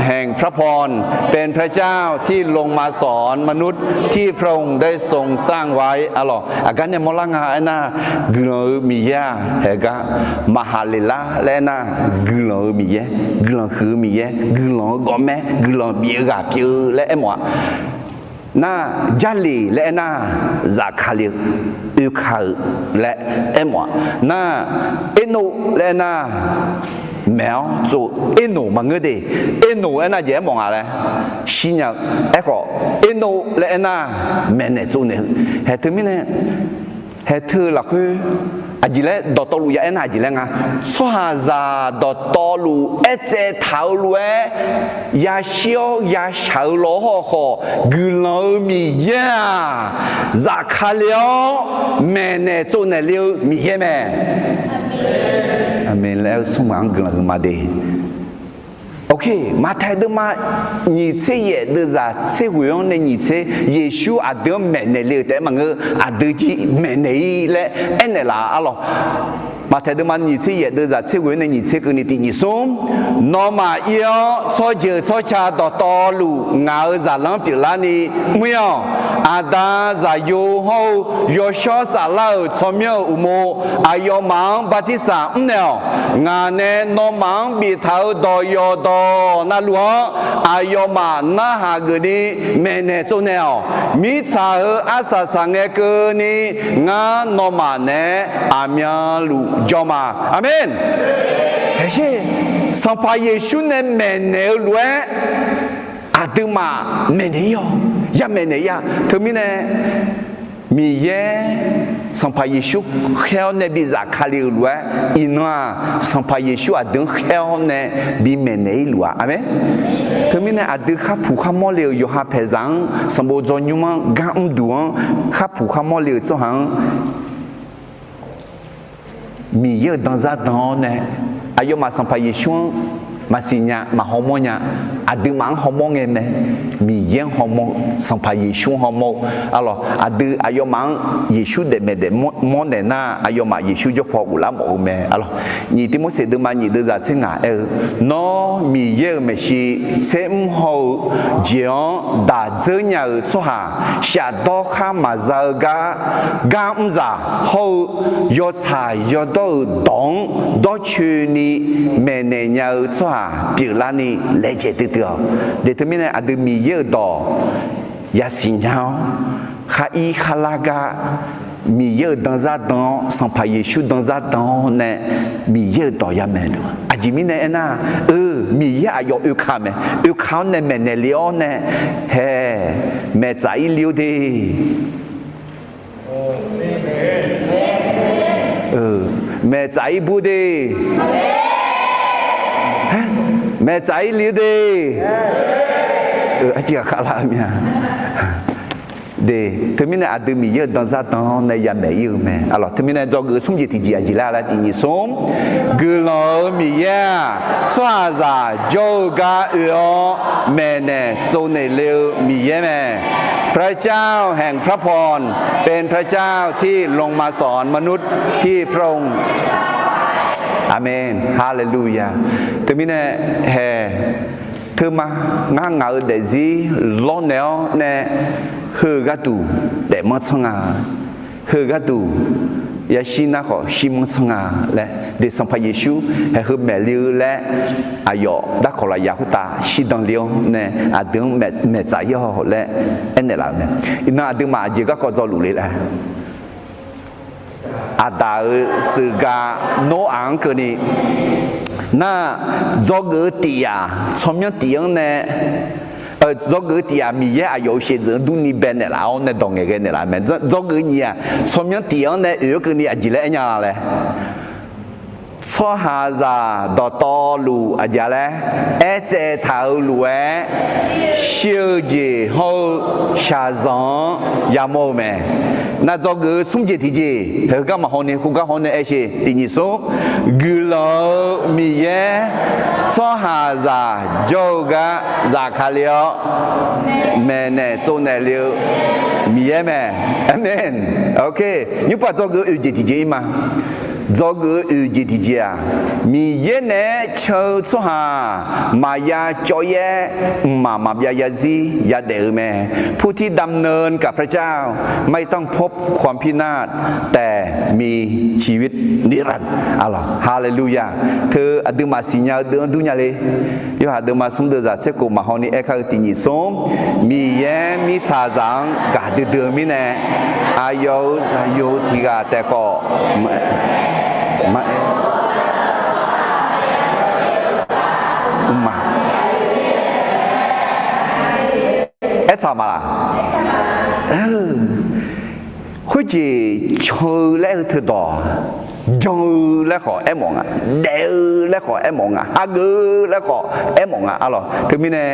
แห่งพระพร เป็นพระเจ้าที่ลงมาสอนมนุษย์ที่พระองค์ได้ทรงสร้างไว้ arlawq. Aqgar nae mawrlar nga aernar, guiqlanq-euq Miqyaer-aq, haeq gar, Maqhaqleqlar laer aernar, guiqlanq-euq Miqyaer, guiqlanq huiq-eu Miqyaer, guiqlanq-eu gawqmaer, guiqlanq bif-eu ghaq pyeuf-eu laer aermawf-a. Nar, Jarlif laer aernar, zafkale-eu, oeka-eu laer aermawf-a. Nar, Ernov laer aernar, maeq-awr tsov, Ernov maqngeur de. Ernov aernar jeq aermawf nga laer shirnya-eu. Aerkhawf, Ernov laer aernar, maeqnaeq tsovnaeq-eu. Haeq teumirnae, haeq teu-eu lafkhoer aqjeq laer dawqtawvluf ya aernar aqjeq laer nga. Tsawrhaqzaq dawqtawvluf aertsaev taq-eu lof-aer yashir-awr yashaq-eu law hawrkhawf, guiqlanq-euq Miqyaer-aq, zafkale-awr maeqnaeq tsovnaeq le-eu Miqyaer mae. Aqmeq laer-eu smr maq-anr guiqlanq huiqma de. Ok, Maqtaeq deuvma nyiq tser yaef deuvzaq tser ghoeq-anr nae nyiq tser, Yeqsur aqdui-anr maeqnaeq le-euq taef-aer maqngeur, aqdui jir maeqnaeq-ir laer aernaeq laf-a arlawq. Maqtaeq deuvma nyiq tser yaef deuvzaq tser ghoeq-anr nae nyiq tser keuvni tiq nyiq smr, nawmaf ir-awr tsawrjeuq tsawrca dawqtawvluf ngaq-euq zaqlanr pyeuflarni mr-ir-awq. Aqda, Zaqyo hawr-eu Yawshawr Saflar-euq tsawrmyanr-euq uqmov aqyawfmaf-anr bartirsaq mrnaeq-awq. Ngaq nae nawmaf-anr biftaq-euq dawq yawqdawq navluf-anr aqyawfmaf narhaq geufni maeqnaeq tsovnaeq-awq. Mirtsaq heu arsaq saqngae keuvni ngar nawmaf naeq-aer aqmyanluf jawr ma. Aqmeq. Haeqsher, Sanqpaq Yeqsur nae maeqnaeq-eu lof-aer aqduimaf maeqnaeq-ir-awq. Ya maeqnaeq-ir-a. Teumirnae Miqyaer Sanqpaq Yeqsur khaer-awr nae bi zafkale-euq lof-aer, iqnan-aq, Sanqpaq Yeqsur aqdui-anr khaer-awr nae bi maeqnaeq-ir luf-a. Aqmeq. Teumirnae aqdui kharpuq kharmawr le-euq yawqha paeqzaq-anr, sanqbof dzawnymr-anr, gar mrduq-anr, kharpuq kharmawr le-euq tsawrhaq-anr, Miqyaer-euq danzar dan-awr nae, aqyawfmaf Sanqpaq Yeqsur-anr maqsiq nya, maqhaw mawr nya. Aqduimaf-anr haw mawr ngae mae. Miqyaer-anr haw mawr-eu, Sanqpaq Yeqsur-anr haw mawr-eu. Arlawq, aqdui aqyawfmaf-anr Yeqsur daef maeq daef mawr naeq nar, aqyawfmaf Yeqsur jawrpaw ghoflar mawf-eu mae. Arlawq, nyiq Tirmorseq deuvma nyiq deuvzaq tser ngaq aer-eu, Nawr Miqyaer-euq maeqshi tser mr haw-eu jeq-anr daq dzeur nya-euq tsawrhaq, shafdawr khar maqza-eu gar, gar mrzaq hawr-eu yawtsaq yawdawr-euq dawq-anr dawrcoeni maeqnaeq nya-eu tsawrhaq pyeuflarni laejae duidui-awq. De teumirnae aqdui Miqyaer-euq dawq yasiq nya-awr, khar ir khar lar gar Miqyaer-euq danzar dan-awr, Sanqpaq Yeqsur danzar dan-awr nae Miqyaer-euq dawq yamaeq-eu. Aqjeq mirnae aernar-aq, eu, Miqyaer aqyawf oeka mae. Oeka-awr nae maeqnaeq le-awr nae, haeq, maeqtsaf ir le-eu de. Maeqtsaf ir bur de. Maeqtsaf ir le-eu de. Arciv ghaqkhav lar-eu mya. De, teumirnae aqdui Miqyaer-euq danzar dan-awr nae yamaeq ir-eu mae. Teumirnae dzawgeuf-eu smr jeq tiqjeq aqjeq laer laer tiq nyiq smr, guiqlanq-euq Miqyaer-aq, tsawrhaqzaq jawr-eu gar oe-awr maeqnaeq tsovnaeq le-eu Miqyaer mae. พระเจ้าแห่งพระพร เป็นพระเจ้าที่ลงมาสอนมนุษย์ที่พระองค์ Aqmeq. Haleluya. Teumirnae haeq, teuma ngar ngaq-euq daefzir lawrnaeq-awr nae heu gharduq daefmanr tsanr nga. Heu gharduq yashir nar khawf shirmanr tsanr nga laer, de Sanqpaq Yeqsur haeq heu maeq le-eu laer, aqyawf darkawq lafyaq khoertav shirdan le-awr nae aqdui-anr maeqtsaf ir-awq laer aernaeq laf-euq mae. Iqnan aqduimaf aqjeq garkawv dzawluf le laer, Aqdaq-euq tsuif gaq Noraq-anr keuvni, nar, dzawgeuf-eu tiq yaf tsawrmyanr tiq-anr nae, dzawgeuf-eu tiq yaf Miqyaer aqyawf-euq shefdzeuf-anr durni baenaeq laf-awr nae dawq ngaeqghae naeqlaf mae. Dzawgeuf-eu nyiq yaf tsawrmyanr tiq-anr nae oeq-awr keuvni aqjeq laer aernya laer, tsawrhaqzaq dawqtawvluf aqjeq laer aertsaev taq-eu lof-aer, shir-eu jeq hawr-eu shaqzanq-anr yamawr-eu mae. Nar, dzawgeuf-eu smr jeq tiqjeq heugar maqhaw ni khoergar haw nae aer sheq. Tiq nyiq smr, guiqlanq-eu Miqyaer tsawrhaqzaq jawr-eu gar zafkale-awr maeqnaeq tsovnaeq le-eu Miqyaer mae. Aqmeq. Nymrpov dzawgeuf-eu oeq jeq tiqjeq ir ma. Dzawgeuf-eu oeq jeq tiqjeq-aq, Miqyaer naeq-aer can-eu tsawrhaq maqya cawv-ir-aer, mqmaq maqbyav zarzir yadaef-eu mae. ผู้ที่ดำเนินกับพระเจ้าไม่ต้องพบความพินาศ แต่มีชีวิตนิรันดร์ Haleluya. Teu aqduimaf siqnya-eu deuv-anr dur nya le. Yorhaq deuvma smr deuvzaq tser khof maqhaw ni aerkar-eu tiq nyiq smr, Miqyaer mirtsaqzaq-anr gaqdui dui-eu mirnae, aqyawf-euq zaqyo tiq ghaq taef khawf, ma, ma, ma, aertaq ma laq? Khoerjeq can-eu laer-eu teudawq, jan-eu laer khawf aermawf nga, daef-eu laer khawf aermawf nga, hageuf-eu laer khawf aermawf nga. Arlawq, teumirnae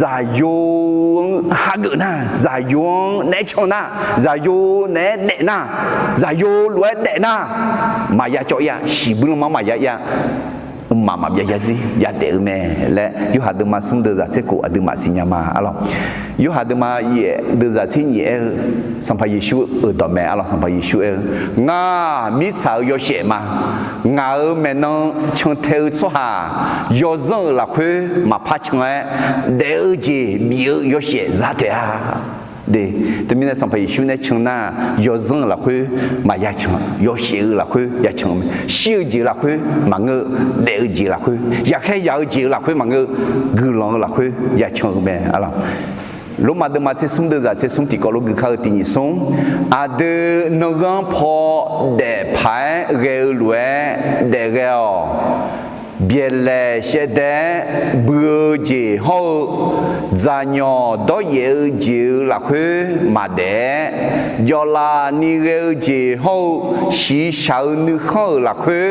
zaqyo-anr hageuf nar, zaqyo-anr naeq-aer can nar, zaqyo naeq-aer daef nar, zaqyo lof-aer daef nar, maqya cawv-ir-a, shiqbuir lanma maqya ir-a. Mqmaq maqbyav zarzir yadaef-eu mae laer, Yorhaq deuvma smr deuvzaq tser khof aqduimaf siqnya ma. Arlawq, Yorhaq deuvma yaef deuvzaq tser nyiq aer-eu, Sanqpaq Yeqsur-euq dawq mae. Arlawq, Sanqpaq Yeqsur aer-eu, Ngar mirtsaq-euq yawshaef ma. Ngaq-euq maeqnan cantae-eu tsawrhaq yawzanr-euq lafkhoer maqpar can-aer, daef-eu jeq bif-eu yawshaef za taef-a. De, teumirnae Sanqpaq Yeqsur nae can nar, yawzanr-euq lafkhoer maqya can, yawshaef-eu lafkhoer ya can-eu mae. Shir-eu jeq-eu lafkhoer maqngeur-eu, daef-eu jeq lafkhoer, yaqkhaer yaq-eu jeq-eu lafkhoer maqngeur-eu, guiqlanq-eu lafkhoer ya can-eu mae. Arlawq, Lormav deuvma tser smr deuvzaq tser smr tiqkawv lof gui kar-eu tiq nyiq smr, aqdui nanrghanr paw daef paq-aer ghae-eu lof-aer daef ghae-awq. Byaeqlaeq shaevdaev-aer bui-eu jeq hawr-eu, dzaqnyawq dawryaef-eu jeq-eu lafkhoer maqdaef-aer, jawvlaf ni ghae-eu jeq hawr-eu, shiqshaq-eu nuikhanr-euq lafkhoer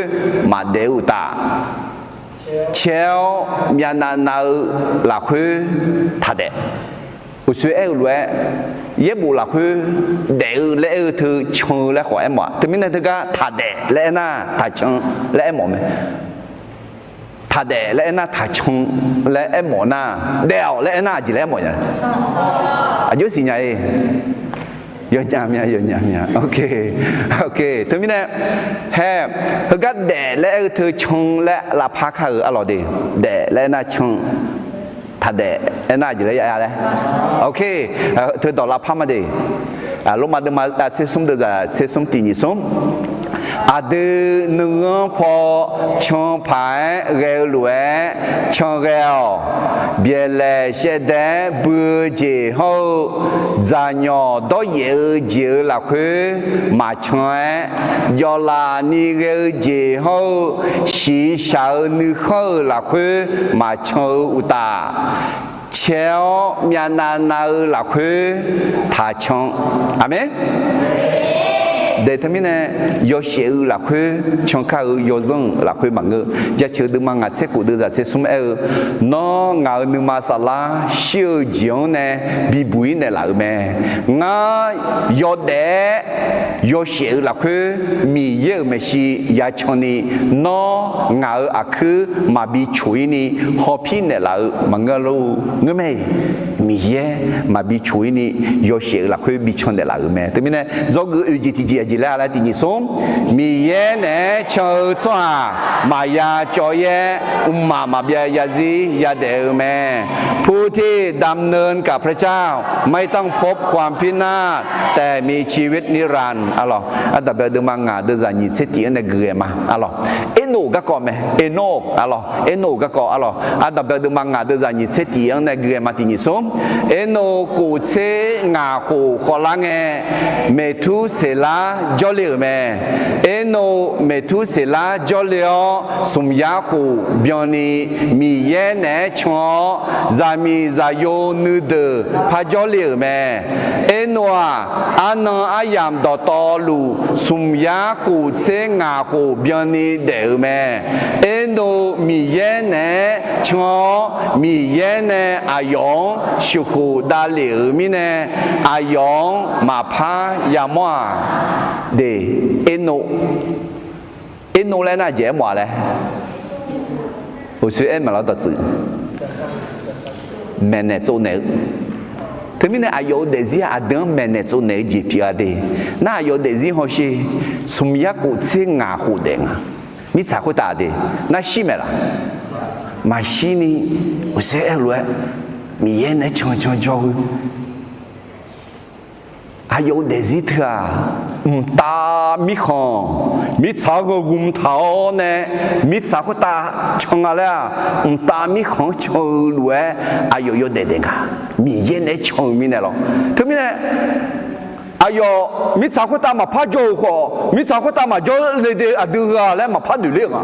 maqdaef-eu uqtaf, caer-awr myavnav nav-eu lafkhoer taqdaef. Uqshoe aer-eu lof-aer, yaerbof lafkhoer daef-eu laer aer-eu teu can-eu laer khawf aermawf-a. Teumirnae teugar taqdaef laer aernar, taqcan laer aermawf mae. Taqdaef laer aernar, taqcan laer aermawf nar, daef-awq laer aernar, aqjeq laer aermawf nya? Aqjox siqnya-e. Yawnya mya, yawnya mya. Ok, ok. Teumirnae, hae, heugar daef laer aer-eu teu can laer lavpar kar-euq arlawq de. Daef laer aernar can, taqdaef aernar aqjeq laer ya laer? Ok, teudawq lavpar ma de. Lormav deuvma tser smr deuvzaq tser smr tiq nyiq smr. Aqdui nuighanr paw can paq-aer ghae-eu lof-aer can ghae-awq. Byaeqlaeq shaevdaev-aer bui-eu jeq hawr-eu, dzaqnyawq dawryaef-eu jeq-euq lafkhoer maqcan-aer, jawvlaf ni ghae-eu jeq hawr-eu, shiqshaq-eu nuikhanr-euq lafkhoer maqcan-eu uqtaf, cae-awr myavnav nav-eu lafkhoer taqcan. Aqmeq. Daeq teumirnae, yawshaef-eu lafkhoer cankar-eu yawzanr-euq lafkhoer maqngeur. Jaceuq deuvma ngaq tser khof deuvzaq tser smr aer-eu, Nawr ngaq-euq nuima saflar shir-eu jeq-anr nae bibuq-ir naeqlaf-euq mae. Ngar yawdaef-aer yawshaef-eu lafkhoer Miqyaer-euq maeqshi yacan ni, nawr ngaq-euq aqkuir maqbi coq-ir ni hawpir naeqlaf-eu maqngeur lor. Ngeur mae. Miqyaer maqbi coq-ir ni yawshaef-eu lafkhoer bi can naeqlaf-euq mae. Teumirnae, dzawgeuf oeq jeq tiqjeq aqjeq laer-a laer tiqnyif smr, Miqyaer naeq-aer can-eu tsawrhaq maqya cawv-ir-aer, mqmaq maqbyav yazir yadaef-eu mae. ผู้ที่ดำเนินกับพระเจ้า ไม่ต้องพบความพินาศ แต่มีชีวิตนิรันดร์ arlawq. Ardanqbae deuvma ngaq deuvzaq nyiq tser tiq-anr nae gui-aer ma arlawq. Ernov garkawv mae, Ernov arlawq, Ernov garkawv arlawq. Ardanqbae deuvma ngaq deuvzaq nyiq tser tiq-anr nae gui-aer ma tiqnyif smr, Ernov kof tser ngaq khof khawvlar ngae, Meqturseqlar jawrle-euq mae. Ernov Meqturseqlar jawrle-awr, smq yar khof byanni Miqyaer naeq-aer can-awr, zaqmiq zaqyo nuideuq par jawrle-euq mae. Ernov-aq, arnan aryamq dawqtawvluf smq yar kof tser ngaq khof byanni daef-euq mae. Ernov Miqyaer naeq-aer can-awr, Miqyaer nae aqyawf-anr sheuqkhof davlef-euq mirnae, aqyawf-anr maqpar yamawr-aq. De, Ernov, Ernov laer nar aqjeq aermawf-a laer, uqshoe aer maeq lawr dawqtsuif, maeqnaeq tsovnaeq-eu. Teumirnae aqyawf-euq daefzir-aq aqdui-anr maeqnaeq tsovnaeq-eu jeq pyeuf-a de. Nar aqyawf-euq daefzir hawsher, smq yar kof tser ngaq khof daef nga. Mirtsaq khoertav de, nar shir maeq laf? Maqshir ni, uqshoe aer-eu lof-aer, Miqyaer naeq-aer can can jawr-eu Aqyawf-euq daefzir teu-aq, mqtav mirkhanq, mirtsaq-anr ghawqgmq taq-awr nae, mirtsaq khoertav can nga laer-aq, mqtav mirkhanq-anr can-eu lof-aer aqyawf yawdaef daef nga. Miqyaer naeq-aer can-eu mirnae lawr. Teumirnae, aqyawf mirtsaq khoertav maqpar jawr-euq khawf, mirtsaq khoertav maqjawr le de aqdui ghaq laer maqpar noeq ler-euq nga.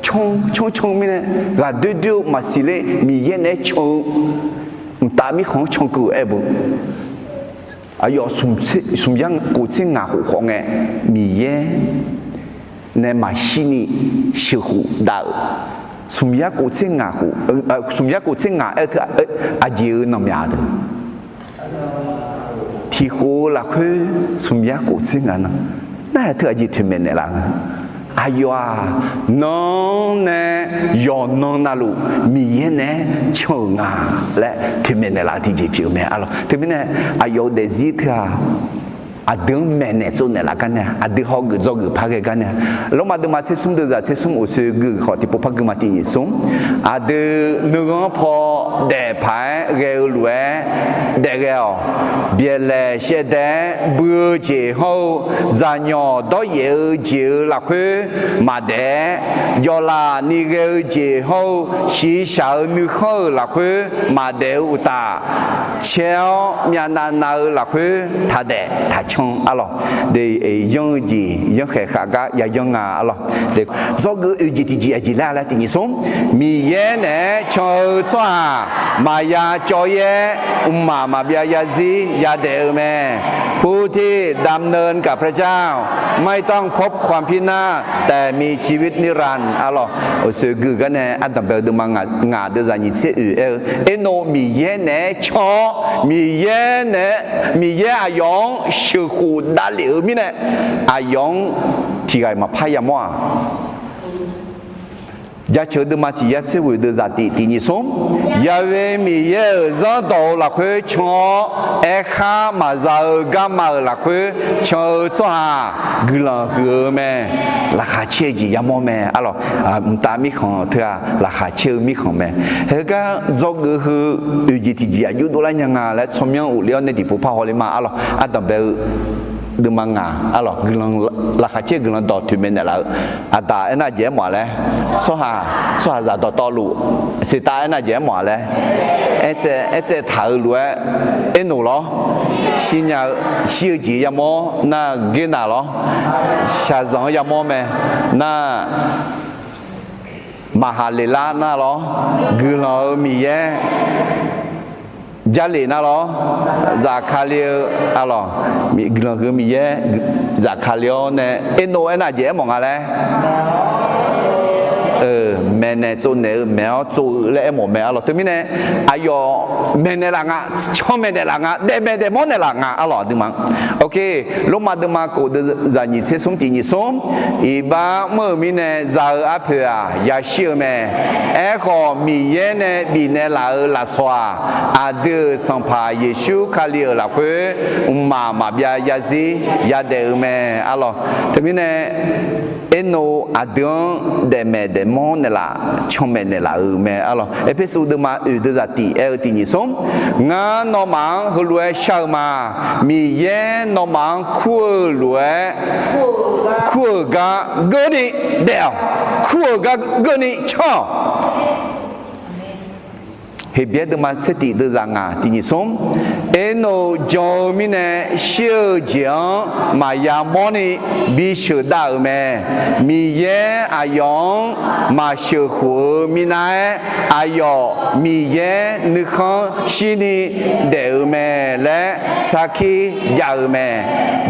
Can can can-eu mirnae, ghaq doer doer-eu maqsiq ler, Miqyaer naeq-aer can-eu mqtav mirkhanq-anr cankeuv-eu aer beu. Aqyawf smq yar kof tser ngaq khof khawf ngae, Miqyaer nae maqshir ni sheuqkhof dav-euq. Smq yar kof tser ngaq khof, smq yar kof tser ngaq aer-eu teu aqjeq-eu nanqmyaq deuq, tiqkhof-eu lafkhoer smq yar kof tser ngaq nan, nar-aq teu aqjeq toeqmaeq naeqlaf nga. Aqyawf-aq, nan nae yawqnan navluf Miqyaer naeq-aer can-euq nga laer toeqmaeq naeqlaf-eu tiqjeq pyeuf-eu mae arlawq. Teumirnae, aqyawf-euq daefzir teu-aq, aqdui-anr maeqnaeq tsovnaeq laf gar nae, aqdui hawgeuf dzawgeuf par ghae gar nae, Lormav deuvma tser smr deuvzaq tser smr uqshoe gui khawf tiqpov par gui ma tiqnyif smr. Aqdui nuighanr paw daef paq-aer ghae-eu lof-aer daefghae-awq. Byaeqlaeq shaevdaev-aer bui-eu jeq hawr-eu, dzaqnyawq dawryaef-eu jeq-euq lafkhoer maqdaef-aer, jawvlaf ni ghae-eu jeq hawr-eu, shiqshaq-eu nuikhanr-euq lafkhoer maqdaef-eu uqtaf, caer-awr myavnav nav-eu lafkhoer taqdaef taqcan arlawq. Yanr-eu jeq yanrkhaeq khav gar ya yanr nga arlawq. Dzawgeuf oeq jeq tiqjeq aqjeq laer-a laer tiqnyif smr, Miqyaer naeq-aer can-eu tsawrhaq maqya cawv-ir-aer, mqmaq maqbyav yarzir yadaef-eu mae. ผู้ที่ดำเนินกับพระเจ้า ไม่ต้องพบความพินาศ แต่มีชีวิตนิรันดร์ arlawq. Uqshoe gui gar nae ardanq bae-eu deuvma ngaq deuvzaq nyiq tser oeq aer-eu, Ernov Miqyaer naeq-aer can-awr, Miqyaer naeq-aer, Miqyaer aqyawf-anr sheuqkhof davlef-eu mirnae, aqyawf-anr tiq ghaq-iq maqpar yamawr-aq. Jaceuq deuvma tiq yar tser ghoeq deuvzaq tiq tiqnyif smr, Yaqve Miqyaer-euq zanrdawq-eu lafkhoer can-awr, aerkhar maqza-eu garma-euq lafkhoer can-eu tsawrhaq guiqlanq huiq-eu mae. Laqkhaq caer-eu jeq yamawr mae arlawq. Mqtav mirkhanq teu-aq, laqkhaq caer-eu mirkhanq mae. Heugar dzawgeuf heu oeq jeq tiqjeq aqjox dovlar nya nga laer tsawrmyanr ghofler-awr nae tiqpov par hawler ma arlawq. Ardanq bae-eu deuvma ngaq arlawq, guiqlanq laqkhaq caer-eu guiqlanq dawq toeqmaeq naeqlaf-eu aqdaq aernar jeq aermawf-a laer, tsawrhaq, tsawrhaqzaq dawqtawvluf seqtav aernar jeq aermawf-a laer, aertsaev, aertsaev taq-eu lof-aer, Ernoq lawr, shirnya-eu, shir-eu jeq yamawr nar, Gernaq lawr, shaqzanq-anr yamawr mae nar, Maqhaqleqlar nar lawr, guiqlanq-euq Miqyaer, Jarlif nar lawr, Zafkali-eu, arlawq, guiqlanq huiq-eu Miqyaer, Zafkali-awr nae, Ernoq aernar jeq aermawf nga laer, maeqnaeq tsovnaeq-eu maeq-awr tsov-eu laer aermawf mae arlawq. Teumirnae aqyawf maeqnaeq laf nga, canmaeq naeqlaf nga, daefmaeq daefmawr naeqlaf nga arlawq, aqduimaf. Ok, Lormav deuvma kof deuvzaq nyiq tser smr tiq nyiq smr, iqbax mr-euq mirnae za-eu arpoeq-aq yashir-eu mae. Aerkhawf, Miqyaer nae bifnaeq laf-euq lafsawq-aq, aqdui-euq Sanqpaq Yeqsur Kali-euq lafkhoer mqmaq maqbyav yarzir yadaef-eu mae arlawq. Teumirnae Ernoq aqdui-anr daefmaeq daefmawr naeqlaf, canmaeq naeqlaf-euq mae arlawq. Erpersu deuvma oeq deuvzaq tiq aer-eu tiq nyiq smr, Ngar nawmaf-anr heulof-aer shar-eu ma. Miqyaer nawmaf-anr kur-eu lof-aer, kur-euq gar geurni daef-awq. Kur-euq gar geurni canr-awq. Heqbyaer deuvma tser tiq deuvzaq ngaq tiq nyiq smr, Ernoq jan-eu mirnae shir-eu jeq-anr maqya mawrni bisheuq dav-euq mae. Miqyaer aqyawf-anr maqsheuq khof-eu minav-aer, aqyawf Miqyaer nuikhanr shirni daef-eu mae laer sarkir jav-eu mae.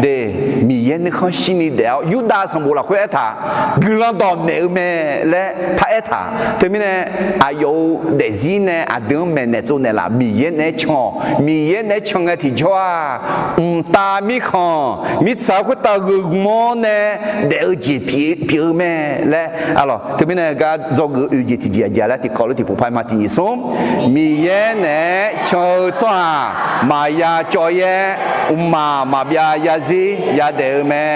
De, Miqyaer nuikhanr shirni daef-awr Yurdav sanqbof lafkhoer aertaq, guiqlanq dawqmaeq-eu mae laer paraer taq. Teumirnae aqyawf-euq daefzir nae aqdui-anr maeqnaeq tsovnaeq laf, Miqyaer naeq-aer can-awq. Miqyaer naeq-aer can ngae tiqjawr-aq, mqtav mirkhanq mirtsaq khoertav gheugm-awr nae daef-eu jeq pyeuf-eu mae laer arlawq. Teumirnae gar dzawgeuf oe jeq tiqjeq aqjeq laer tiqkawv lof tiqpov paq ma tiq nyiq smr, Miqyaer naeq-aer can-eu tsawrhaq maqya cawv-ir-aer, mqmaq maqbyav yarzir yadaef-eu mae.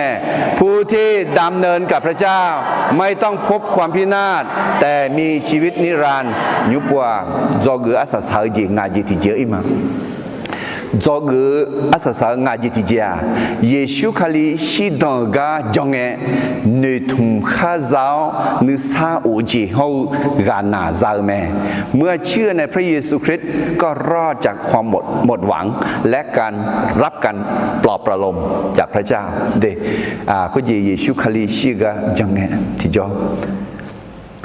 ผู้ที่ดำเนินกับพระเจ้า ไม่ต้องพบความพินาศ แต่มีชีวิตนิรันดร์ nymr pov-aq, dzawgeuf arsaq saq-eu jeq ngaq jeq tiqjeq-ir ma. Dzawgeuf arsaq saq-eu ngaq jeq tiqjeq-aq, Yeqsur Kali shirdan-euq gar jan ngae, noeqtmq khar za-awr nuisar of-eu jeq hawr-eu ghaqnaq za-eu mae. เมื่อเชื่อในพระเยซูคริสต์ ก็รอดจากความหมดหวัง และการรับการปลอบประโลมจากพระเจ้า Khoerjeq Yeqsur Kali shir-eu gar jan ngae tiqjawr,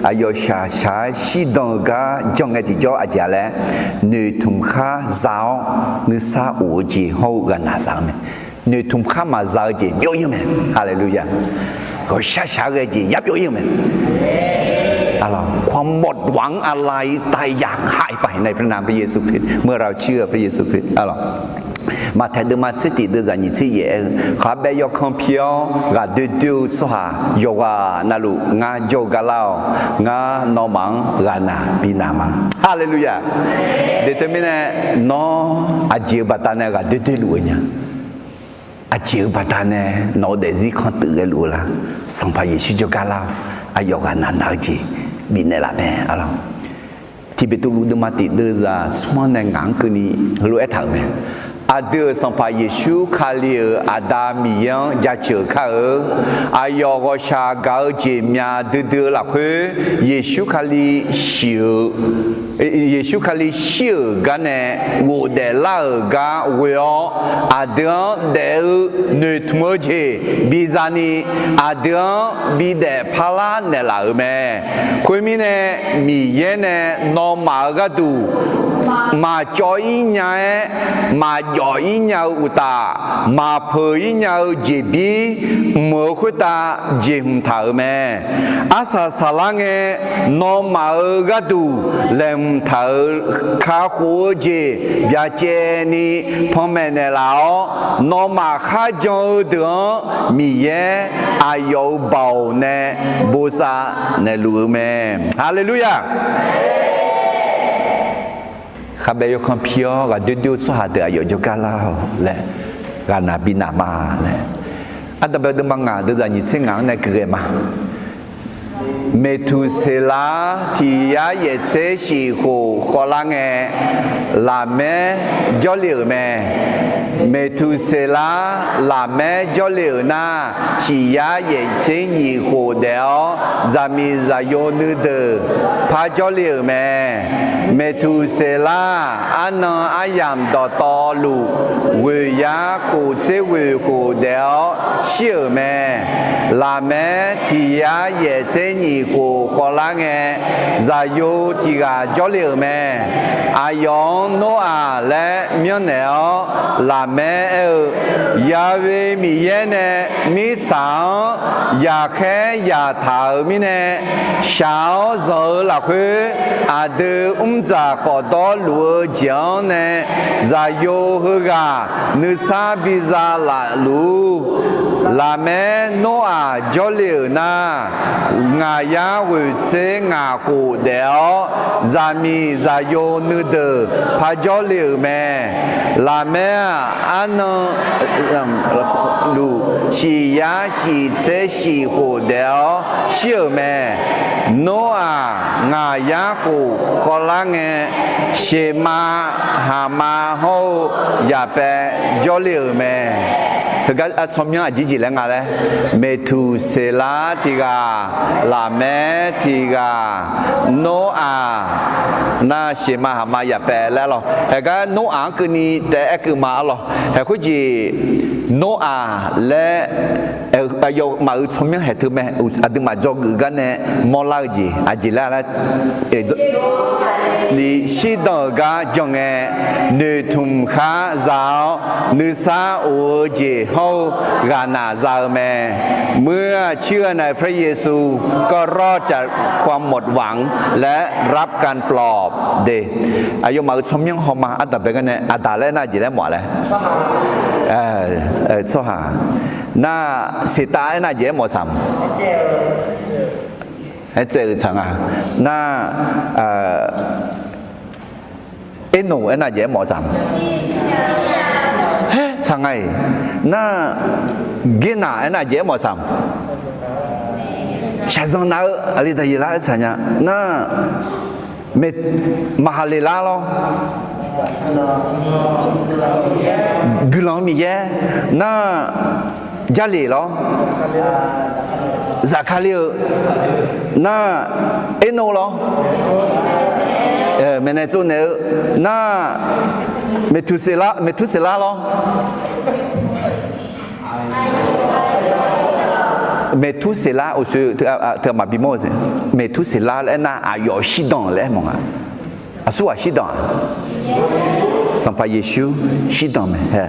aqyawf shaqshaq-aer shirdan-euq gar jan ngae tiqjawr aqjeq-a laer, noeqtmq khar za-awr nuisar of-eu jeq hawr-eu ghaqnaq za-eu mae. Noeqtmq khar maqza-eu jeq byov-ir-eu mae. Haleluya. Ghawqshaq shaq-aer ghae jeq ya byov-ir-eu mae. ความหมดหวังอะไร ตายอย่างหายไปในพระนามพระเยซูคริสต์ เมื่อเราเชื่อพระเยซูคริสต์ Maqtaeq deuvma tser tiq deuvzaq nyiq tser yaef aer-eu, khabaev yawkanr pi-awr ghaqdoer doer-eu tsawrhaq yawqghaq navluf ngar jawr-eu gar lar-awq. Ngar nawmaf-anr ghaqnaq binaq ma. Haleluya. De teumirnae, nawr aqjeq-eu baqdanae ghaqdoer doer luf-eu nya? Aqjeq-eu baqdanae nawq-eu daefzir kanr tuif ghae luf-eu la? Sanqpaq Yeqsur jawrgar lar-awq. Aqyawf ghaqnaq naq-eu jeq bifnaeq laf mae arlawq. Tiq Beqtuvluv deuvma tiq deuvzaq smr-anr nae ngaq-anr keuvni heulof-aer aertaq-euq mae. Aqdui-euq Sanqpaq Yeqsur Kali-euq Aqda Miqyaer-anr jaceuq kar-eu, aqyawf ghawqshaq gaq-eu jeq myav duidui-eu lafkhoer, Yeqsur Kali shir-eu Yeqsur Kali shir-euq gar nae ghofdaef lar-euq gar ghoe-awr, aqdui-anr daef-eu noeqtmq-eu jeq bizani, aqdui-anr bidaef parlar naeqlaf-euq mae. Khoermirnae, Miqyaer nae nawmaf-euq gharduq maqcawv-ir nya-aer, maqjawf-ir nya-eu uqtaf, maqpeuq-ir nya-eu jeqbir mq-euq khoertav jeqhmq taq-euq mae. Arsaq saqlar ngae, nawmaf-euq gharduq laeqhmq taq-euq kakhof-eu jeq byacaevni panmaeq naeqlaf-awr, nawmaf kharjan-eu deuq-anr Miqyaer aqyawf-euq baoq nae bosav naeqluf-eu mae. Haleluya! Khabaev yawkanr pi-awr ghaqdoer doer-eu tsawrhaq deuq aqyawf jawrgar lar-awq laer, ghaqnaq binaq ma laer, Ardanqbae deuvma ngaq deuvzaq nyiq tser ngaq-anr nae keuvghae ma. Meqtuqseqlar tiq yar yaef tser shif khof khawvlar ngae, Laqmaer jawrle-euq mae. Meqtuqseqlar Laqmaer jawrle-euq nar, shif yar yaef tser nyif khof daef-awr, zaqmiq zaqyo nuideuq par jawrle-euq mae. Meqtuqseqlar arnan aryamq dawqtawvluf, ghoeq yar kof tser ghoeq khof daef-awr shir-euq mae. Laqmaer tiq yar yaef tser nyif khof khawvlar ngae, zaqyo tiq ghaq jawrle-euq mae. Aqyawf-anr Noraq laer myanrnaeq-awr, Laqmaer aer-eu, Ya'we Miqyaer nae mirtsaq-anr yaqkhaer yaqtaq-euq mirnae, shaq-awr zanq-eu lafkhoer aqdui mrdzaq khawfdawr luf-eu jeq-anr nae, zaqyo heughaq nuisar biza laf luf-ur. Laqmaer Noraq jawrle-euq nar, ngaq yar ghoeq tser ngaq khof daef-awr, zaqmiq zaqyo nuideuq par jawrle-euq mae. Laqmaer-aq, arnan luf shif yar shif tser shif khof daef-awr shir-euq mae. Noraq ngaq yar khof khawvlar ngae, Sheqmav Haqmav hawr-eu Yaqpaev jawrle-euq mae. Heugar tsawrmyanr aqjeq jeq laer nga laer, Meqtuqseqlar tiq ghaq, Laqmaer tiq ghaq, Noraq nar Sheqmav Haqmav Yaqpaev laer arlawq. Haegar Noraq-anr keuvni taef-aer aer keuv ma arlawq. Haeq khoerjeq Noraq laer aqyawfmaf-euq tsawrmyanr haeq teu mae. Aqduimaf dzawgeuf gar nae mawrlar-eu jeq aqjeq laer laer, ni shirdan-euq gar jan ngae, noeqtmq khar za-awr, nuisar of-eu jeq hawr-eu ghaqnaq za-eu mae. เมื่อเชื่อในพระเยซูก็รอดจากความหมดหวังและรับการปลอบ de. Aqyawfmaf-euq tsawrmyanr hawma ardanqbae gar nae Aqdaq laer nar jeq laer mawf-a laer, tsawrhaq nar, Seqtav aernar jeq aer mawf tsaq, aertsaev-euq tsaq nga nar, Ernoq aernar jeq aer mawf tsaq, haer tsaq nga-iq nar, Gernaq aernar jeq aer mawf tsaq, shaqzanq nav-eu aqli daqyeq lar aer tsaq nya nar, Maqhaqleqlar lawr, guiqlanq-eu Miqyaer nar, Jarlif lawr, Zaqkali-eu nar, Ernov lawr, maeqnaeq tsovnaeq-eu nar, Meqtuqseqlar, Meqtuqseqlar lawr, Meqtuqseqlar uqshoe teu aqmaf bimawr-eu, Meqtuqseqlar laer nar aqyawf shirdan laer aer mawf nga. Aqsurghaq shirdan-aq, Sanqpaq Yeqsur shirdan mae.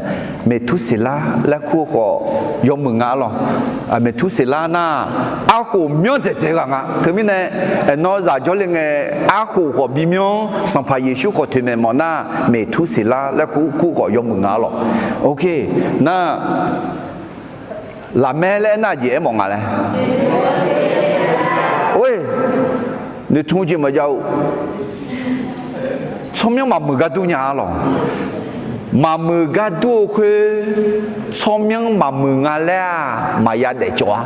Meqtuqseqlar laer kur-eu khawf yawmuiq nga arlawq. Meqtuqseqlar nar, arkhof myanr dzaeqdzaeq ghaq nga. Teumirnae, aernar zaq jawrle ngae, arkhof khawf bimyanr, Sanqpaq Yeqsur khawf toeqmaeq mawf nar, Meqtuqseqlar laer kur, kur khawf yawmuiq nga arlawq. Oke, nar, Laqmaer laer aernar jeq aer mawf nga laer. Or-e, noeqtmq jeq maqjav-eu, tsawrmyanr maqmuiq gar dur nya arlawq. Maqmuiq gar dur-eu khoer, tsawrmyanr maqmuiq nga laer-aq maqya daefcawv-a.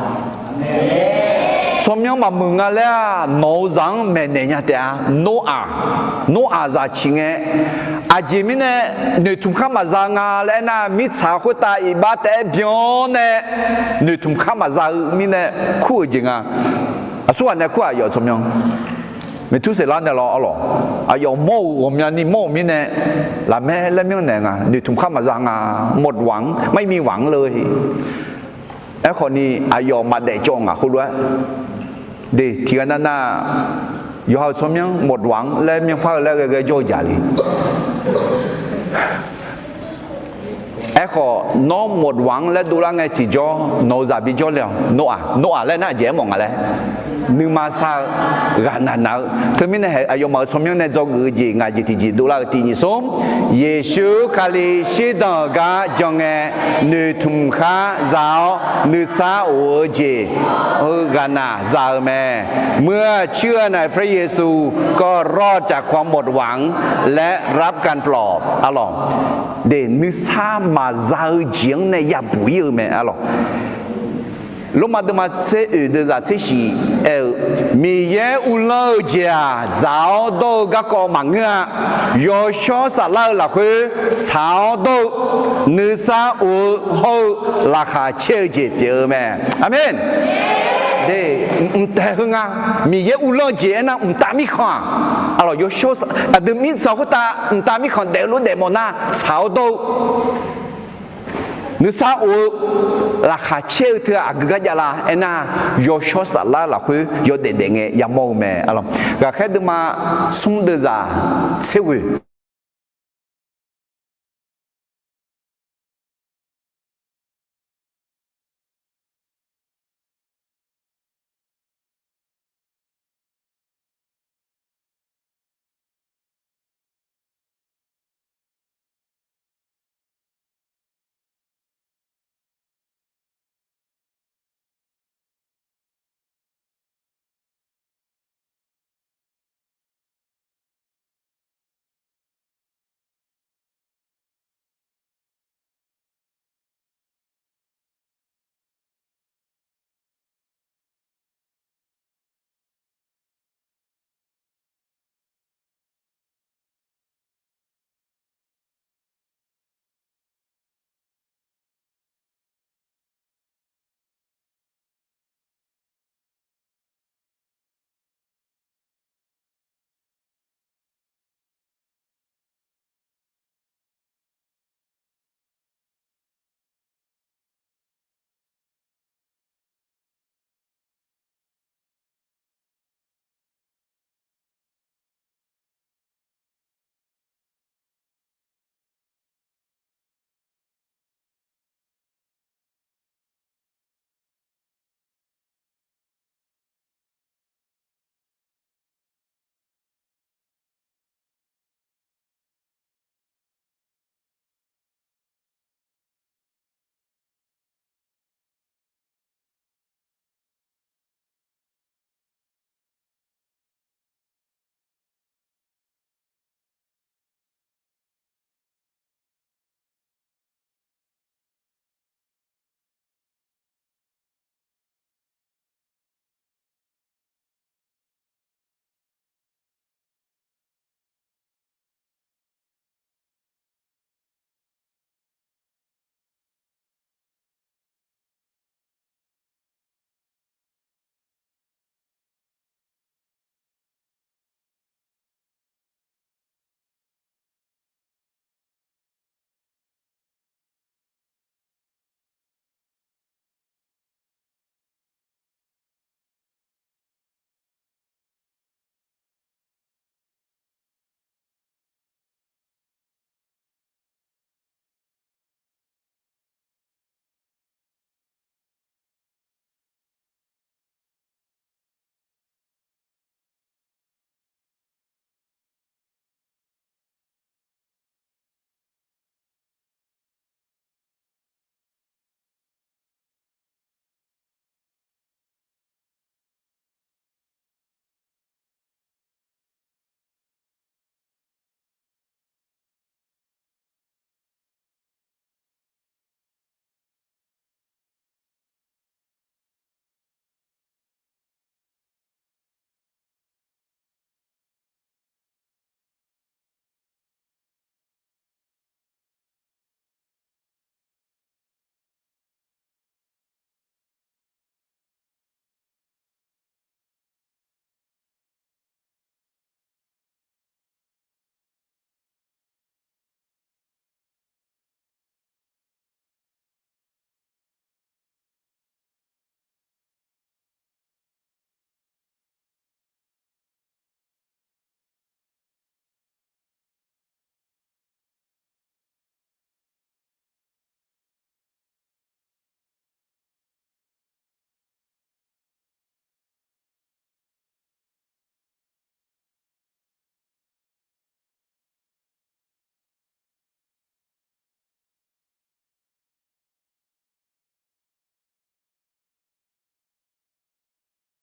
Tsawrmyanr maqmuiq nga laer-aq nawq-eu zaq-anr maeqnaeq nya taef-a. Noraq, Noraq zaq ciq ngae, aqjeq mirnae noeqtmq khar maqza nga laer aernar, mirtsaq khoertav iqbax taef-aer byan nae noeqtmq khar maqza-eu mirnae kur-euq jeq nga. Aqsurghaq nae kur-aq yawf tsawrmyanr, Meqtuqseqlar nae lawr arlawq. Aqyawf mawr-euq ghawqmyani mawr-euq mirnae, Laqmaer laer myanrnaeq nga, noeqtmq khar maqza nga, หมดหวัง, ไม่มีหวังเลย. Aerkhawf ni aqyawf maqdaef cawv ngaq khoerlof-aer, de tiqghaq nav nar, yawqha-euq tsawrmyanr หมดหวัง laer myanrpar-eu laer ghae ghae jawr-eu jaq le. Aerkhawf nawr หมดหวัง laer dovlar ngae tiqjawr nawq-eu zaq bijawr le-awq. Noraq, Noraq laer nar jeq aer mawf nga laer, nuima sar-eu, ghaqnaq naq-eu. Teumirnae haeq aqyawfmaf-euq tsawrmyanr nae dzawgeuf-eu jeq ngaq jeq tiqjeq dovlar-eu tiq nyiq smr, Yeqsur Kali shirdan-euq gar jan ngae, noeqtmq khar za-awr nuisar of-eu jeq-eu ghaqnaq za-eu mae. เมื่อเชื่อในพระเยซูก็รอดจากความหมดหวังและรับการปลอบ arlawq. De nuisar maqza-eu jeq-anr nae yabuq ir-eu mae arlawq. Lormav deuvma tser oeq deuvzaq tser shif aer-eu, Miqyaer uvlanr-eu jeq-aq, dzaq-awr dawr-eu garkawv maqngeur-a. Yawshawr saflar-eu lafkhoer tsaq-awr dawr-eu, nuisar of-eu hawr-eu laqkhaq caer-eu jeq pyeuf-eu mae. Aqmeq. Mqtaeq heu nga, Miqyaer uvlanr-eu jeq aernar mqtav mirkhanq-aq, aqlawq yawshawr, aqdui mirtsaq khoertav mqtav mirkhanq daef-eu lof daefmawf nar tsaq-awr dawr-eu nuisar of-eu laqkhaq caer-eu teu-aq aqgeu gar javlar aernar, yawshawr saflar lafkhoer yawdaef daef ngae yamawr-eu mae. Aqlawq ghaqkhaer deuvma smr deuvzaq tser ghoeq